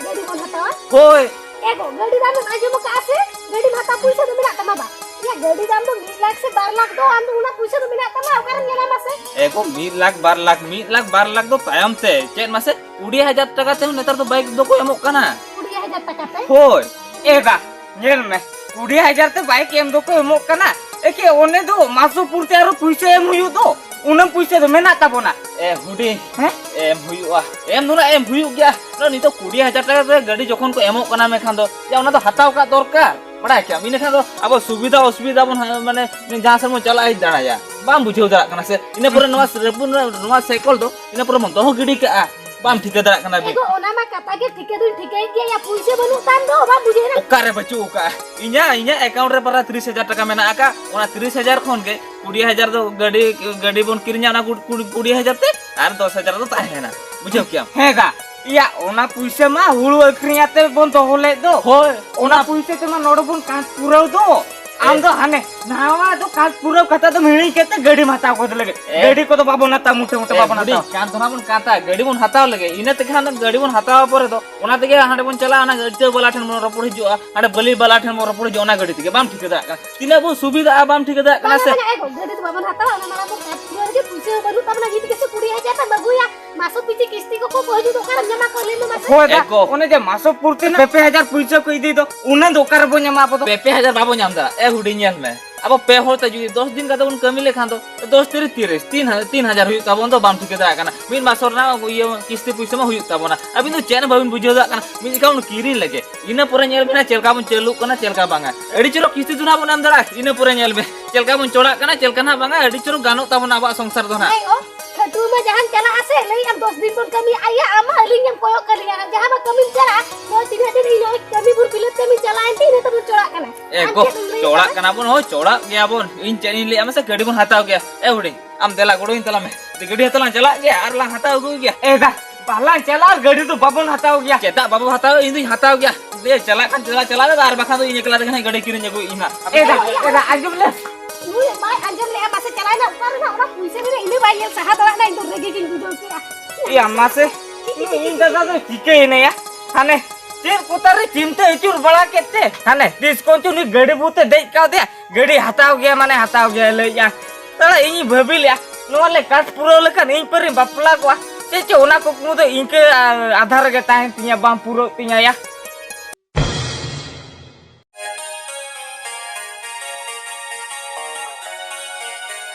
ᱜᱟᱹᱰᱤ ᱵᱚᱱ ᱦᱟᱛᱟᱣᱟ? ᱦᱳᱭ᱾ ᱮᱜᱳ, ᱜᱟᱹᱰᱤ ᱫᱟᱢ ᱮᱢ ᱟᱸᱡᱚᱢ ᱟᱠᱟᱫᱼᱟ ᱥᱮ? ᱜᱟᱹᱰᱤ ᱦᱟᱛᱟᱣ ᱯᱩᱭᱥᱟᱹ ᱫᱚ ᱢᱮᱱᱟᱜ ᱛᱟᱢᱟ ᱵᱟ? ᱭᱟ, ᱜᱟᱹᱰᱤ ᱫᱟᱢ ᱫᱚ ᱢᱤᱫ ᱞᱟᱠᱷ ᱥᱮ ᱵᱟᱨ ᱞᱟᱠᱷ ᱫᱚ, ᱟᱢ ᱫᱚ ᱚᱱᱟ ᱯᱩᱭᱥᱟᱹ ᱫᱚ ᱢᱮᱱᱟᱜ ᱛᱟᱢᱟ, ᱚᱠᱟᱨᱮᱢ ᱧᱟᱢᱟ ᱢᱟᱥᱮ? ᱮᱜᱳ, ᱢᱤᱫ ᱞᱟᱠᱷ, ᱵᱟᱨ ᱞᱟᱠᱷ, ᱢᱤᱫ ᱞᱟᱠᱷ, ᱵᱟᱨ ᱞᱟᱠᱷ ᱫᱚ ᱛᱟᱭᱚᱢ ᱛᱮ᱾ ᱪᱮᱫ ᱢᱟᱥᱮ? ᱠᱩᱲᱤ ᱦᱟᱡᱟᱨ ᱴᱟᱠᱟ ᱛᱮᱦᱚᱸ ᱱᱮᱛᱟᱨ ᱫᱚ ᱵᱟᱭᱤᱠ ᱫᱚᱠᱚ ᱮᱢᱚᱜ ᱠᱟᱱᱟ᱾ ᱠᱩᱲᱤ ᱦᱟᱡᱟᱨ ᱴᱟᱠᱟ ᱛᱮ? ᱦᱳᱭ᱾ ᱮ ᱵᱟ, ᱧᱮᱞ ᱢᱮ, ᱠᱩᱲᱤ ᱦᱟᱡᱟᱨ ᱛᱮ ᱵᱟᱭᱤᱠ ᱮᱢ ᱫᱚᱠᱚ ᱮᱢᱚᱜ ᱠᱟᱱᱟ, ᱮᱠᱮ ᱚᱱᱮ ᱫᱚ ᱢᱟᱥᱚ ᱯᱩᱨᱛᱮ ᱟᱨᱚ ᱯᱩᱭᱥᱟᱹ ᱮᱢ ᱦᱩᱭᱩᱜ ᱫᱚ, ᱩᱱᱟᱹᱜ ᱯᱩᱭᱥᱟᱹ ᱫᱚ ᱢᱮᱱᱟᱜ ᱛᱟᱵᱚᱱᱟ᱾ ᱮ ᱦᱩᱰᱤᱧ, ᱦᱮᱸ? ᱮᱢ ᱦᱩᱭᱩᱜᱼᱟ, ᱮᱢ ᱫᱚ ᱱᱟᱜ ᱮᱢ ᱦᱩᱭᱩᱜ ᱜᱮᱭᱟ᱾ ᱱᱚᱜᱼᱚᱭ ᱱᱤᱛᱚᱜ ᱠᱩᱲᱤ ᱦᱟᱡᱟᱨ ᱴᱟᱠᱟ ᱛᱮ ᱜᱟᱹᱰᱤ ᱡᱚᱠᱷᱚᱱ ᱠᱚ ᱮᱢᱚᱜ ᱠᱟᱱᱟ, ᱢᱮᱱᱠᱷᱟᱱ ᱫᱚ ᱭᱟ, ᱚᱱᱟ ᱫᱚ ᱦᱟᱛᱟᱣ ᱠᱟᱜ ᱫᱚᱨᱠᱟᱨ, ᱵᱟᱲᱟᱭ ᱠᱮᱭᱟᱢ᱾ ᱤᱱᱟᱹ ᱠᱷᱟᱱ ᱫᱚ ᱟᱵᱚ ᱥᱩᱵᱤᱫᱷᱟ ᱚᱥᱩᱵᱤᱫᱷᱟ ᱵᱚᱱ, ᱢᱟᱱᱮ, ᱡᱟᱦᱟᱸ ᱥᱮᱫ ᱵᱚᱱ ᱪᱟᱞᱟᱜ ᱦᱮᱡ ᱫᱟᱲᱮᱭᱟᱜᱼᱟ᱾ ᱵᱟᱢ ᱵᱩᱡᱷᱟᱹᱣ ᱫᱟᱲᱮᱭᱟᱜ ᱠᱟᱱᱟ ᱥᱮ? ᱤᱱᱟᱹ ᱯᱚᱨᱮ ᱱᱚᱣᱟ ᱨᱮᱯᱩᱱ, ᱱᱚᱣᱟ ᱥᱟᱭᱠᱮᱞ ᱫᱚ ᱤᱱᱟᱹ ᱯᱚᱨᱮ ᱵᱚᱱ ᱫᱚᱦᱚ ᱜᱤᱰᱤ ᱠᱟᱜᱼᱟ, ᱵᱟᱢ ᱴᱷᱤᱠᱟᱹ ᱫᱟᱲᱮᱭᱟᱜ ᱠᱟᱱᱟ ᱵᱤᱱ᱾ ᱮᱜᱳ, ᱚᱱᱟ ᱢᱟ ᱠᱟᱛᱷᱟ ᱜᱮ ᱴᱷᱤᱠᱟᱹ ᱫᱩᱧ ᱴᱷᱤᱠᱟᱹᱭᱮᱫ ᱜᱮᱭᱟ, ᱭᱟ, ᱯᱩᱭᱥᱟᱹ ᱵᱟᱹᱱᱩᱜ ᱛᱟᱢ ᱫᱚ, ᱵᱟᱢ ᱵᱩᱡᱷᱟᱹᱣᱮᱫᱼᱟ? ᱚᱠᱟᱨᱮ ᱵᱟᱹᱪᱩᱜ ᱟᱠᱟᱜᱼᱟ? ᱤᱧᱟᱹᱜ, ᱤᱧᱟᱹᱜ ᱮᱠᱟᱣᱩᱱᱴ ᱨᱮ ᱯᱟᱨᱟ ᱛᱤᱨᱤᱥ ᱦᱟᱡᱟᱨ ᱴᱟᱠᱟ ᱢᱮᱱᱟᱜ ᱟᱠᱟᱫ, ᱚᱱᱟ ᱛᱤᱨᱤᱥ ᱦᱟᱡᱟᱨ ᱠᱷᱚᱱ ᱜᱮ ᱠᱩᱲᱤ ᱦᱟᱡᱟᱨ ᱫᱚ ᱜᱟᱹᱰᱤ, ᱜᱟᱹᱰᱤ ᱵᱚᱱ ᱠᱤᱨᱤᱧᱟ, ᱚᱱᱟ ᱠᱩ-, ᱠᱩᱲᱤ, ᱠᱩᱲᱤ ᱦᱟᱡᱟᱨ ᱛᱮ, ᱟᱨ ᱫᱚᱥ ᱦᱟᱡᱟᱨ ᱫᱚ ᱛᱟᱦᱮᱱᱟ, ᱵᱩᱡᱷᱟᱹᱣ ᱠᱮᱭᱟᱢ? ᱦᱮᱸ ᱫᱟ, ᱤᱭᱟ, ᱚᱱᱟ ᱯᱩᱭᱥᱟᱹ ᱢᱟ ᱦᱩᱲᱩ ᱟᱹᱠᱷᱨᱤᱧ ᱟᱛᱮ ᱵᱚᱱ ᱫᱚᱦᱚ ᱞᱮᱫ ᱫᱚ᱾ ᱦᱳᱭ, ᱚᱱᱟ ᱚᱱᱟ ᱯᱩᱭᱥᱟᱹ ᱛᱮᱢᱟ ᱱᱚᱰᱮ ᱵᱚᱱ ᱠᱟᱸᱛ ᱯᱩᱨᱟᱹᱣ ᱫᱚ᱾ ᱟᱢ ᱮ᱾ ᱫᱚ ᱦᱟᱱᱮ ᱱᱟᱣᱟ ᱫᱚ ᱠᱟᱸᱛ ᱯᱩᱨᱟᱹᱣ ᱠᱟᱛᱷᱟ ᱫᱚᱢ ᱦᱤᱲᱤᱧ ᱠᱮᱫ ᱛᱮ ᱜᱟᱹᱰᱤᱢ ᱦᱟᱛᱟᱣ ᱜᱚᱫ ᱞᱮᱜᱮ᱾ ᱮ᱾ ᱜᱟᱹᱰᱤ ᱠᱚᱫᱚ ᱵᱟᱵᱚᱱ ᱦᱟᱛᱟᱣᱟ, ᱢᱩᱴᱷᱟᱹ ᱢᱩᱴᱷᱟᱹ ᱮ, ᱵᱟᱵᱚᱱ ᱦᱩᱰᱤᱧ, ᱦᱟᱛᱟᱣᱟ᱾ ᱠᱟᱸᱛ ᱫᱚ ᱱᱟᱜ ᱵᱚᱱ ᱠᱟᱸᱛᱟ, ᱜᱟᱹᱰᱤ ᱵᱚᱱ ᱦᱟᱛᱟᱣ ᱞᱮᱜᱮ, ᱤᱱᱟᱹ ᱛᱮᱜᱮ ᱦᱟᱸᱜ ᱜᱟᱹᱰᱤ ᱵᱚᱱ ᱦᱟᱛᱟᱣ ᱯᱚᱨᱮ ᱫᱚ ᱚᱱᱟ ᱛᱮᱜᱮ ᱦᱟᱸᱰᱮ ᱵᱚᱱ ᱪᱟᱞᱟᱜᱼᱟ, ᱚᱱᱟ ᱤᱴᱟᱹ ᱵᱟᱞᱟ ᱴᱷᱮᱱ ᱵᱚᱱ ᱨᱚᱯᱚᱲ ᱦᱤᱡᱩᱜᱼᱟ, ᱦᱟᱸᱰᱮ ᱵᱟᱹᱞᱤ ᱵᱟᱞᱟ ᱴᱷᱮᱱ ᱵᱚᱱ ᱨᱚᱯᱚᱲ ᱦᱤᱡᱩᱜᱼᱟ, ᱚᱱᱟ ᱜᱟᱹᱰᱤ ᱛᱮᱜᱮ᱾ ᱵᱟᱢ ᱴᱷᱤᱠᱟᱹ ᱫᱟᱲᱮᱭᱟᱜ ᱠᱟᱱᱟ ᱛᱤᱱᱟᱹᱜ ᱵᱚᱱ ᱥᱩᱵᱤᱫᱷᱟᱜᱼᱟ, ᱵᱟᱢ ᱴᱷᱤᱠᱟᱹ ᱫᱟᱲᱮᱭᱟᱜ ᱠᱟᱱᱟ ᱵᱟᱝᱟ, ᱥᱮ? ᱵᱟᱝᱟ, ᱮ ᱜᱚ, ᱜᱟᱹᱰᱤ ᱫᱚ ᱵᱟᱵᱚᱱ ᱦᱟᱛᱟᱣᱟ, ᱚᱱᱟ ᱢᱟᱲᱟᱝ ᱵᱚᱱ ᱠᱟᱸᱛ ᱯᱩᱨᱟᱹᱣ ᱨᱮᱜᱮ ᱯᱩᱭᱥᱟᱹ ᱵᱟᱹᱱᱩᱜ ᱛᱟᱵᱚᱱᱟ, ᱱᱤᱛ ᱜᱮᱥᱮ ᱠᱩᱲᱤ ᱦᱟᱡᱟᱨ ᱴᱟᱠᱟ ᱵᱟᱹᱜᱩᱭᱟ, ᱢᱟᱥᱚ ᱯᱤᱪᱷᱤ ᱠᱤᱥᱛᱤ ᱠᱚᱠᱚ ᱠᱚ ᱦᱤᱡᱩᱜ ᱫᱚ, ᱚᱠᱟᱨᱮᱢ ᱧᱟᱢᱟ ᱠᱚ, ᱞᱟᱹᱭ ᱢᱮ ᱢᱟᱥᱮ? ᱦᱳᱭ ᱫᱟ, ᱮ ᱜᱚ᱾ ᱚᱱᱮ ᱡᱮ ᱢᱟᱥᱚ ᱯᱩᱨᱛᱤ ᱯᱮ ᱯᱮ ᱦᱟᱡᱟᱨ ᱯᱩᱭᱥᱟᱹ ᱠᱚ ᱤᱫᱤᱭ ᱫᱚ, ᱚᱱᱟ ᱫᱚ ᱚᱠᱟ ᱨᱮᱵᱚᱱ ᱧᱟᱢᱟ ᱟᱵᱚ ᱫᱚ? ᱯᱮ ᱯᱮ ᱦᱟᱡᱟᱨ ᱵᱟᱵᱚ ᱧᱟᱢ ᱫᱟ᱾ ᱮ ᱦᱩᱰᱤᱧ, ᱧᱮᱞ ᱢᱮ, ᱟᱵᱚ ᱯᱮ ᱦᱚᱲ ᱛᱮ ᱡᱩᱫᱤ ᱫᱚᱥ ᱫᱤᱱ ᱠᱟᱛᱮ ᱵᱚᱱ ᱠᱟᱹᱢᱤ ᱞᱮᱠᱷᱟᱱ ᱫᱚ ᱫᱚᱥ ᱛᱤᱨᱤᱥ ᱛᱤᱨᱤᱥ, ᱛᱤᱱ ᱦᱟ-, ᱛᱤᱱ ᱦᱟᱡᱟᱨ ᱦᱩᱭᱩᱜ ᱛᱟᱵᱚᱱ ᱫᱚ, ᱵᱟᱢ ᱴᱷᱤᱠᱟᱹ ᱫᱟᱲᱮᱭᱟᱜ ᱠᱟᱱᱟ᱾ ᱢᱤᱫ ᱢᱟᱥ ᱨᱮᱱᱟᱜ ᱤᱭᱟᱹ ᱠᱤᱥᱛᱤ ᱯᱩᱭᱥᱟᱹ ᱢᱟ ᱦᱩᱭᱩᱜ ᱛᱟᱵᱚᱱᱟ᱾ ᱟᱹᱵᱤᱱ ᱫᱚ ᱪᱮᱫ ᱦᱚᱸ ᱵᱟᱹᱵᱤᱱ ᱵᱩᱡᱷᱟᱹᱣ ᱫᱟᱲᱮᱭᱟᱜ ᱠᱟᱱᱟ᱾ ᱢᱤᱫ ᱡᱚᱠᱷᱚᱱ ᱵᱚᱱ ᱠᱤᱨᱤᱧ ᱞᱮᱜᱮ, ᱤᱱᱟᱹ ᱯᱚᱨᱮ ᱧᱮᱞ ᱵᱤᱱ ᱦᱟᱸᱜ ᱪᱮᱫ ᱞᱮᱠᱟ ᱵᱚᱱ ᱪᱟᱹᱞᱩᱜ ᱠᱟᱱᱟ, ᱪᱮᱫ ᱞᱮᱠᱟ ᱵᱟᱝᱟ᱾ ᱟᱹᱰᱤ ᱪᱚᱨᱚᱠ ᱠᱤᱥᱛᱤ ᱫᱚ ᱱᱟᱜ ᱵᱚᱱ ᱮᱢ ᱫᱟᱲᱮᱭᱟᱜᱼᱟ, ᱤᱱᱟᱹ ᱯᱚᱨᱮ ᱧᱮᱞ ᱵᱤᱱ ᱪᱮᱫ ᱞᱮᱠᱟ ᱵᱚᱱ ᱪᱚᱲᱟᱜ ᱠᱟᱱᱟ, ᱪᱮᱫ ᱞᱮᱠᱟ ᱱᱟᱜ ᱵᱟᱝᱟ, ᱟᱹᱰᱤ ᱪᱚᱨᱚᱠ ᱜᱟᱱᱚᱜ ᱛᱟᱵᱚᱱᱟ ᱟᱵᱚᱣᱟᱜ ᱥᱚᱝᱥᱟᱨ ᱫᱚ ᱱᱟᱜ᱾ ᱦᱮᱸ ᱜᱚ᱾ ᱟᱹᱛᱩ ᱢᱟ ᱡᱟᱦᱟᱸᱢ ᱪᱟᱞᱟᱜᱼᱟ ᱥᱮ, ᱞᱟᱹᱭᱮᱫ ᱟᱢ ᱫᱚᱥ ᱫᱤᱱ ᱵᱚᱱ ᱠᱟᱹᱢᱤᱭᱟ, ᱟᱭᱟ, ᱟᱢ ᱢᱟ ᱟᱹᱞᱤᱧ ᱜᱮᱢ ᱠᱚᱭᱚᱜ ᱠᱟᱹᱞᱤᱧᱟ᱾ ᱡᱟᱦᱟᱸ ᱢᱟ ᱠᱟᱹᱢᱤᱢ ᱪᱟᱞᱟᱜᱼᱟ, ᱱᱚᱣᱟ ᱛᱤᱱᱟᱹᱜ ᱫᱤᱱ ᱤᱧ ᱱᱚᱜᱼᱚᱭ ᱠᱟᱹᱢᱤ ᱵᱷᱳᱨ ᱵᱤᱞᱟᱹᱛ ᱠᱟᱹᱢᱤᱧ ᱪᱟᱞᱟᱜᱼᱟ, ᱮᱱᱛᱮ ᱤᱱᱟᱹ ᱛᱟᱵᱚᱱ ᱪᱚᱲᱟᱜ ᱠᱟᱱᱟ᱾ ᱮ ᱟᱢ ᱜᱚ, ᱪᱮᱫ ᱮᱢ ᱞᱟᱹᱭᱮᱫ ᱪᱚᱲᱟᱜ ᱠᱟᱱᱟ? ᱠᱟᱱᱟ ᱵᱚᱱ, ᱦᱳᱭ, ᱪᱚᱲᱟᱜ ᱜᱮᱭᱟ ᱵᱚᱱ᱾ ᱤᱧ ᱪᱮᱫ ᱤᱧ ᱞᱟᱹᱭᱟ ᱢᱟᱥᱮ, ᱜᱟᱹᱰᱤ ᱵᱚᱱ ᱦᱟᱛᱟᱣ ᱜᱮᱭᱟ᱾ ᱮ ᱦᱩᱰᱤᱧ, ᱟᱢ ᱫᱮᱞᱟ ᱜᱚᱲᱚᱧ ᱛᱟᱞᱟᱝ ᱢᱮ᱾ ᱜᱟᱹᱰᱤ ᱦᱟᱛᱟᱣ ᱞᱟᱝ ᱪᱟᱞᱟᱜ ᱜᱮᱭᱟ ᱟᱨ ᱞᱟᱝ ᱦᱟᱛᱟᱣ ᱟᱹᱜᱩᱭ ᱜᱮᱭᱟ᱾ ᱮ ᱫᱟ, ᱵᱟᱞᱟᱝ ᱪᱟᱞᱟᱜᱼᱟ, ᱜᱟᱹᱰᱤ ᱫᱚ ᱵᱟᱵᱚᱱ ᱦᱟᱛᱟᱣ ᱜᱮᱭᱟ᱾ ᱪᱮᱫᱟᱜ ᱵᱟᱵᱚ ᱦᱟᱛᱟᱣᱟ? ᱤᱧ ᱫᱩᱧ ᱦᱟᱛᱟᱣ ᱜᱮᱭᱟ᱾ ᱫᱮ, ᱪᱟᱞᱟᱜ ᱠᱷᱟᱱ ᱫᱮᱞᱟ ᱪᱟᱞᱟᱣ ᱞᱮ, ᱟᱨ ᱵᱟᱠᱷᱟᱱ ᱫᱚ ᱤᱧ ᱮᱠᱞᱟ ᱛᱮᱜᱮ ᱱᱟᱦᱟᱜ ᱜᱟᱹᱰᱤ ᱠᱤᱨᱤᱧ ᱟᱹᱜᱩᱭ ᱤᱧ ᱱᱟᱦᱟᱜ᱾ ᱮ ᱫᱟ, ᱮ ᱫᱟ, ᱟᱸᱡᱚᱢ ᱞᱮ᱾ ᱱᱩᱭ ᱵᱟᱭ ᱟᱸᱡᱚᱢ ᱞᱮᱜᱼᱟ, ᱢᱟᱥᱮ ᱪᱟᱞᱟᱣ ᱮᱱᱟ ᱚᱠᱟ ᱨᱮ ᱱᱟᱦᱟᱜ ᱚᱱᱟ ᱯᱩᱭᱥᱟᱹ ᱨᱮ ᱤᱱᱟᱹ ᱵᱟᱭ ᱧᱮᱞ ᱥᱟᱦᱟ ᱫᱟᱲᱮᱭᱟᱜ ᱱᱟ, ᱤᱧ ᱫᱚ ᱨᱟᱹᱜᱤ ᱜᱤᱧ ᱵᱩᱡᱷᱟᱹᱣ ᱠᱮᱜᱼᱟ᱾ ᱮᱭᱟ ᱢᱟᱥᱮ, ᱤᱧ ᱫᱟᱫᱟ ᱫᱚ ᱪᱤᱠᱟᱹᱭᱮᱱᱟᱭᱟ? ᱦᱟᱱᱮ ᱪᱮᱫ ᱠᱚᱛᱟ ᱨᱮ ᱪᱤᱱᱛᱟᱹ ᱟᱹᱪᱩᱨ ᱵᱟᱲᱟ ᱠᱮᱫ ᱛᱮ, ᱦᱟᱱᱮ ᱛᱤᱥ ᱠᱚᱪᱚ ᱱᱩᱭ ᱜᱟᱹᱰᱤ ᱵᱩᱛᱮ ᱫᱮᱡ ᱠᱟᱣᱫᱮᱭᱟ, ᱜᱟᱹᱰᱤ ᱦᱟᱛᱟᱣ ᱜᱮᱭᱟ ᱢᱟᱱᱮ ᱦᱟᱛᱟᱣ ᱜᱮᱭᱟ ᱞᱟᱹᱭᱮᱜᱼᱟ᱾ ᱛᱟᱦᱞᱮ ᱤᱧᱤᱧ ᱵᱷᱟᱹᱵᱤ ᱞᱮᱜᱼᱟ, ᱱᱚᱣᱟ ᱞᱮ ᱠᱟᱴ ᱯᱩᱨᱟᱹᱣ ᱞᱮᱠᱷᱟᱱ ᱤᱧ ᱯᱟᱹᱨᱤᱧ ᱵᱟᱯᱞᱟ ᱠᱚᱜᱼᱟ᱾ ᱪᱮᱫ ᱪᱚ ᱚᱱᱟ ᱠᱩᱠᱢᱩ ᱫᱚ ᱤᱱᱠᱟᱹ, ᱟ, ᱟᱫᱷᱟ ᱨᱮᱜᱮ ᱛᱟᱦᱮᱱ ᱛᱤᱧᱟᱹ, ᱵᱟᱝ ᱯᱩᱨᱟᱹᱜ ᱛᱤᱧᱟᱹ ᱭᱟ᱾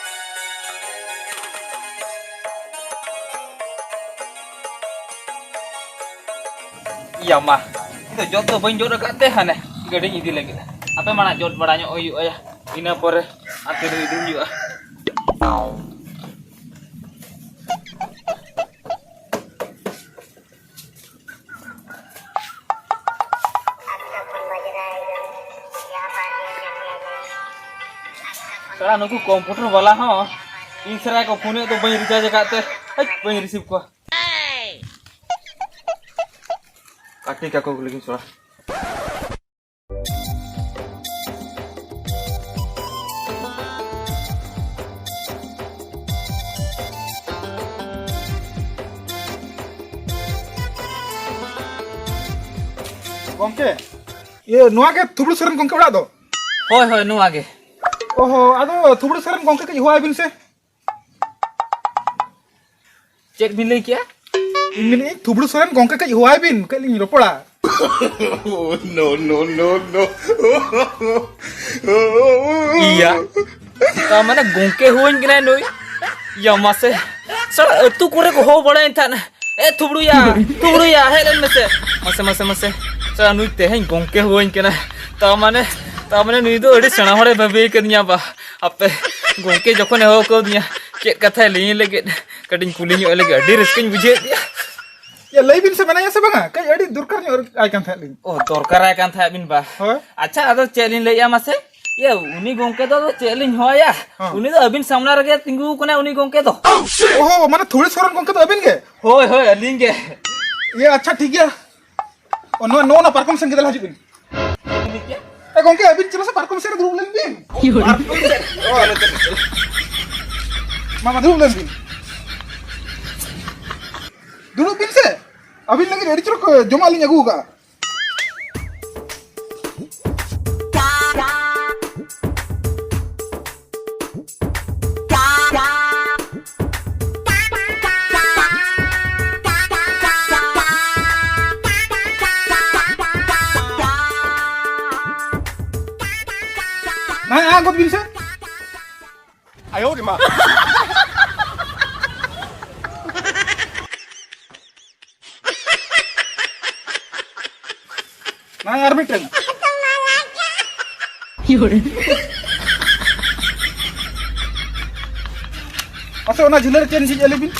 ᱤᱭᱟ ᱢᱟ, ᱤᱧ ᱫᱚ ᱡᱚᱫ ᱫᱚ ᱵᱟᱹᱧ ᱡᱚᱫ ᱟᱠᱟᱫ ᱛᱮ, ᱦᱟᱱᱮ ᱜᱟᱹᱰᱤᱧ ᱤᱫᱤ ᱞᱟᱹᱜᱤᱫ᱾ ᱦᱟᱯᱮ ᱢᱟᱲᱟᱝ ᱡᱚᱫ ᱵᱟᱲᱟ ᱧᱚᱜ ᱦᱩᱭᱩᱜᱼᱟ ᱭᱟ, ᱤᱱᱟᱹ ᱯᱚᱨᱮ ᱦᱟᱱᱛᱮ ᱨᱮ ᱤᱫᱤ ᱦᱩᱭᱩᱜᱼᱟ᱾ ᱥᱟᱞᱟ ᱱᱩᱠᱩ ᱠᱚᱢᱯᱩᱴᱟᱨ ᱵᱟᱞᱟ ᱦᱚᱸ ᱤᱧ ᱥᱟᱞᱟᱜ ᱠᱚ ᱯᱷᱳᱱᱮᱫ ᱫᱚ, ᱵᱟᱹᱧ ᱨᱤᱪᱟᱨᱡᱽ ᱟᱠᱟᱫ ᱛᱮ, ᱦᱟᱹᱴ, ᱵᱟᱹᱧ ᱨᱤᱥᱤᱵᱷ ᱠᱚᱣᱟ᱾ ᱠᱟᱹᱴᱤ ᱠᱟᱠᱚ ᱞᱟᱹᱜᱤᱫ ᱥᱟᱞᱟ᱾ ᱜᱚᱢᱠᱮ, ᱤᱭᱟᱹ, ᱱᱚᱣᱟ ᱜᱮ ᱛᱷᱩᱵᱲᱩ ᱥᱚᱨᱮᱱ ᱜᱚᱢᱠᱮ ᱚᱲᱟᱜ ᱫᱚ? ᱦᱳᱭ, ᱦᱳᱭ, ᱱᱚᱣᱟ ᱜᱮ᱾ ᱚ ᱦᱚᱸ, ᱟᱫᱚ ᱛᱷᱩᱵᱲᱩ ᱥᱚᱨᱮᱱ ᱜᱚᱢᱠᱮ ᱠᱟᱹᱡ ᱦᱚᱦᱚ ᱟᱭ ᱵᱤᱱ ᱥᱮ᱾ ᱪᱮᱫ ᱵᱤᱱ ᱞᱟᱹᱭ ᱠᱮᱜᱼᱟ? ᱤᱧ ᱢᱮᱱᱮᱫ ᱟᱹᱧ, ᱛᱷᱩᱵᱲᱩ ᱥᱚᱨᱮᱱ ᱜᱚᱢᱠᱮ ᱠᱟᱹᱡ ᱦᱚᱦᱚ ᱟᱭ ᱵᱤᱱ, ᱠᱟᱹᱡ ᱞᱤᱧ ᱨᱚᱯᱚᱲᱟ᱾ No, no, no, no. ᱤᱭᱟ᱾ ᱛᱟ ᱢᱟᱱᱮ ᱜᱚᱝᱠᱮ ᱦᱩᱭᱟᱹᱧ ᱠᱟᱱᱟᱭ ᱱᱩᱭ᱾ ᱭᱟ ᱢᱟᱥᱮ᱾ ᱥᱟᱞᱟ ᱟᱹᱛᱩ ᱠᱚᱨᱮ ᱠᱚ ᱦᱚᱦᱚ ᱵᱟᱲᱟᱭᱟᱹᱧ ᱛᱟᱦᱮᱸᱫ, "ᱮ ᱛᱷᱩᱵᱲᱩᱭᱟ, ᱛᱷᱩᱵᱲᱩᱭᱟ, ᱦᱮᱡ ᱞᱮᱱ ᱢᱮᱥᱮ᱾" ᱢᱟᱥᱮ, ᱢᱟᱥᱮ, ᱢᱟᱥᱮ᱾ ᱥᱟᱞᱟ ᱱᱩᱭ ᱛᱮᱦᱮᱧ ᱜᱚᱝᱠᱮ ᱦᱩᱭᱟᱹᱧ ᱠᱟᱱᱟᱭ᱾ ᱛᱟ ᱢᱟᱱᱮ, ᱛᱟ ᱢᱟᱱᱮ ᱱᱩᱭ ᱫᱚ ᱟᱹᱰᱤ ᱥᱮᱬᱟ ᱦᱚᱲᱮ ᱵᱷᱟᱹᱵᱤᱭ ᱠᱟᱫᱤᱧᱟ ᱵᱟ᱾ ᱟᱯᱮ ᱜᱚᱝᱠᱮ ᱡᱚᱠᱷᱚᱱᱮ ᱦᱚᱦᱚ ᱠᱟᱣᱫᱤᱧᱟ, ᱪᱮᱫ ᱠᱟᱛᱷᱟᱭ ᱞᱟᱹᱭᱟᱹᱧ ᱞᱟᱹᱜᱤᱫ᱾ ᱠᱟᱹᱴᱤᱡ ᱤᱧ ᱠᱩᱞᱤ ᱧᱚᱜ ᱟᱭ ᱞᱮᱜᱮ, ᱟᱹᱰᱤ ᱨᱟᱹᱥᱠᱟᱹᱧ ᱵᱩᱡᱷᱟᱹᱣᱮᱫ ᱜᱮᱭᱟ᱾ ᱭᱟ, ᱞᱟᱹᱭ ᱵᱤᱱ ᱥᱮ, ᱢᱮᱱᱟᱭᱟ ᱥᱮ ᱵᱟᱝᱟ? ᱠᱟᱹᱡ ᱟᱹᱰᱤ ᱫᱚᱨᱠᱟᱨ ᱧᱚᱜ ᱟᱭ ᱠᱟᱱ ᱛᱟᱦᱮᱸᱫ ᱞᱤᱧ᱾ ᱚ, ᱫᱚᱨᱠᱟᱨ ᱟᱭ ᱠᱟᱱ ᱛᱟᱦᱮᱸᱫ ᱵᱤᱱ ᱵᱟ? ᱦᱳᱭ᱾ ᱟᱪᱪᱷᱟ, ᱟᱫᱚ ᱪᱮᱫ ᱞᱤᱧ ᱞᱟᱹᱭᱮᱫᱼᱟ ᱢᱟᱥᱮ? ᱤᱭᱟᱹ, ᱩᱱᱤ ᱜᱚᱝᱠᱮ ᱫᱚ ᱟᱫᱚ ᱪᱮᱫ ᱞᱤᱧ ᱦᱚᱦᱚᱭᱟ? ᱦᱮᱸ᱾ ᱩᱱᱤ ᱫᱚ ᱟᱹᱵᱤᱱ ᱥᱟᱢᱱᱟ ᱨᱮᱜᱮ ᱛᱤᱸᱜᱩ ᱟᱠᱟᱱᱟᱭ, ᱩᱱᱤ ᱜᱚᱝᱠᱮ ᱫᱚ᱾ ᱚᱦᱚ, ᱢᱟᱱᱮ ᱛᱷᱚᱲᱤ ᱥᱚᱨᱮᱱ ᱜᱚᱝᱠᱮ ᱫᱚ ᱟᱹᱵᱤᱱ ᱜᱮ? ᱦᱳᱭ, ᱦᱳᱭ, ᱟᱹᱞᱤᱧ ᱜᱮ᱾ ᱤᱭᱟᱹ, ᱟᱪᱪᱷᱟ, ᱴᱷᱤᱠ ᱜᱮᱭᱟ᱾ ᱚ, ᱱᱚᱣᱟ, ᱱᱚᱣᱟ, ᱱᱚᱣᱟ ᱯᱟᱨᱠᱚᱢ ᱥᱮᱱ ᱜᱮ ᱫᱮᱞᱟ ᱦᱤᱡᱩᱜ ᱵᱤᱱ᱾ ᱩᱱᱤ ᱜᱮ? ᱮ ᱜᱚᱝᱠᱮ, ᱟᱹᱵᱤᱱ ᱪᱚᱞᱚ ᱥᱮ ᱯᱟᱨᱠᱚᱢ ᱥᱮᱱ ᱨᱮ ᱫᱩᱲᱩᱵ ᱞᱮᱱ ᱵᱤᱱ᱾ ᱯᱟᱨᱠᱚᱢ ᱥᱮᱱ? ᱚ, ᱟᱞᱮ ᱫᱚ᱾ ᱢᱟ, ᱢᱟ, ᱫᱩᱲᱩᱵ ᱞᱮᱱ ᱵᱤᱱ᱾ ᱫᱩᱲᱩᱵ ᱵᱤᱱ ᱥᱮ᱾ ᱟᱹᱵᱤᱱ ᱞᱟᱹᱜᱤᱫ ᱟᱹᱰᱤ ᱪᱚᱨᱚᱠ ᱡᱚᱢᱟᱜ ᱞᱤᱧ ᱟᱹᱜᱩ ᱟᱠᱟᱫᱼᱟ᱾ ᱢᱟ, ᱟ ᱜᱚᱫ ᱵᱤᱱ ᱥᱮ᱾ ᱟᱭᱳ ᱨᱮ ᱢᱟ᱾ ᱢᱟ, ᱟᱨ ᱢᱤᱫᱴᱮᱱ᱾ ᱢᱟᱥᱮ, ᱚᱱᱟ ᱡᱷᱩᱞᱟᱹ ᱨᱮ ᱪᱮᱫ ᱡᱷᱤᱡ ᱟᱹᱞᱤ ᱵᱤᱱ?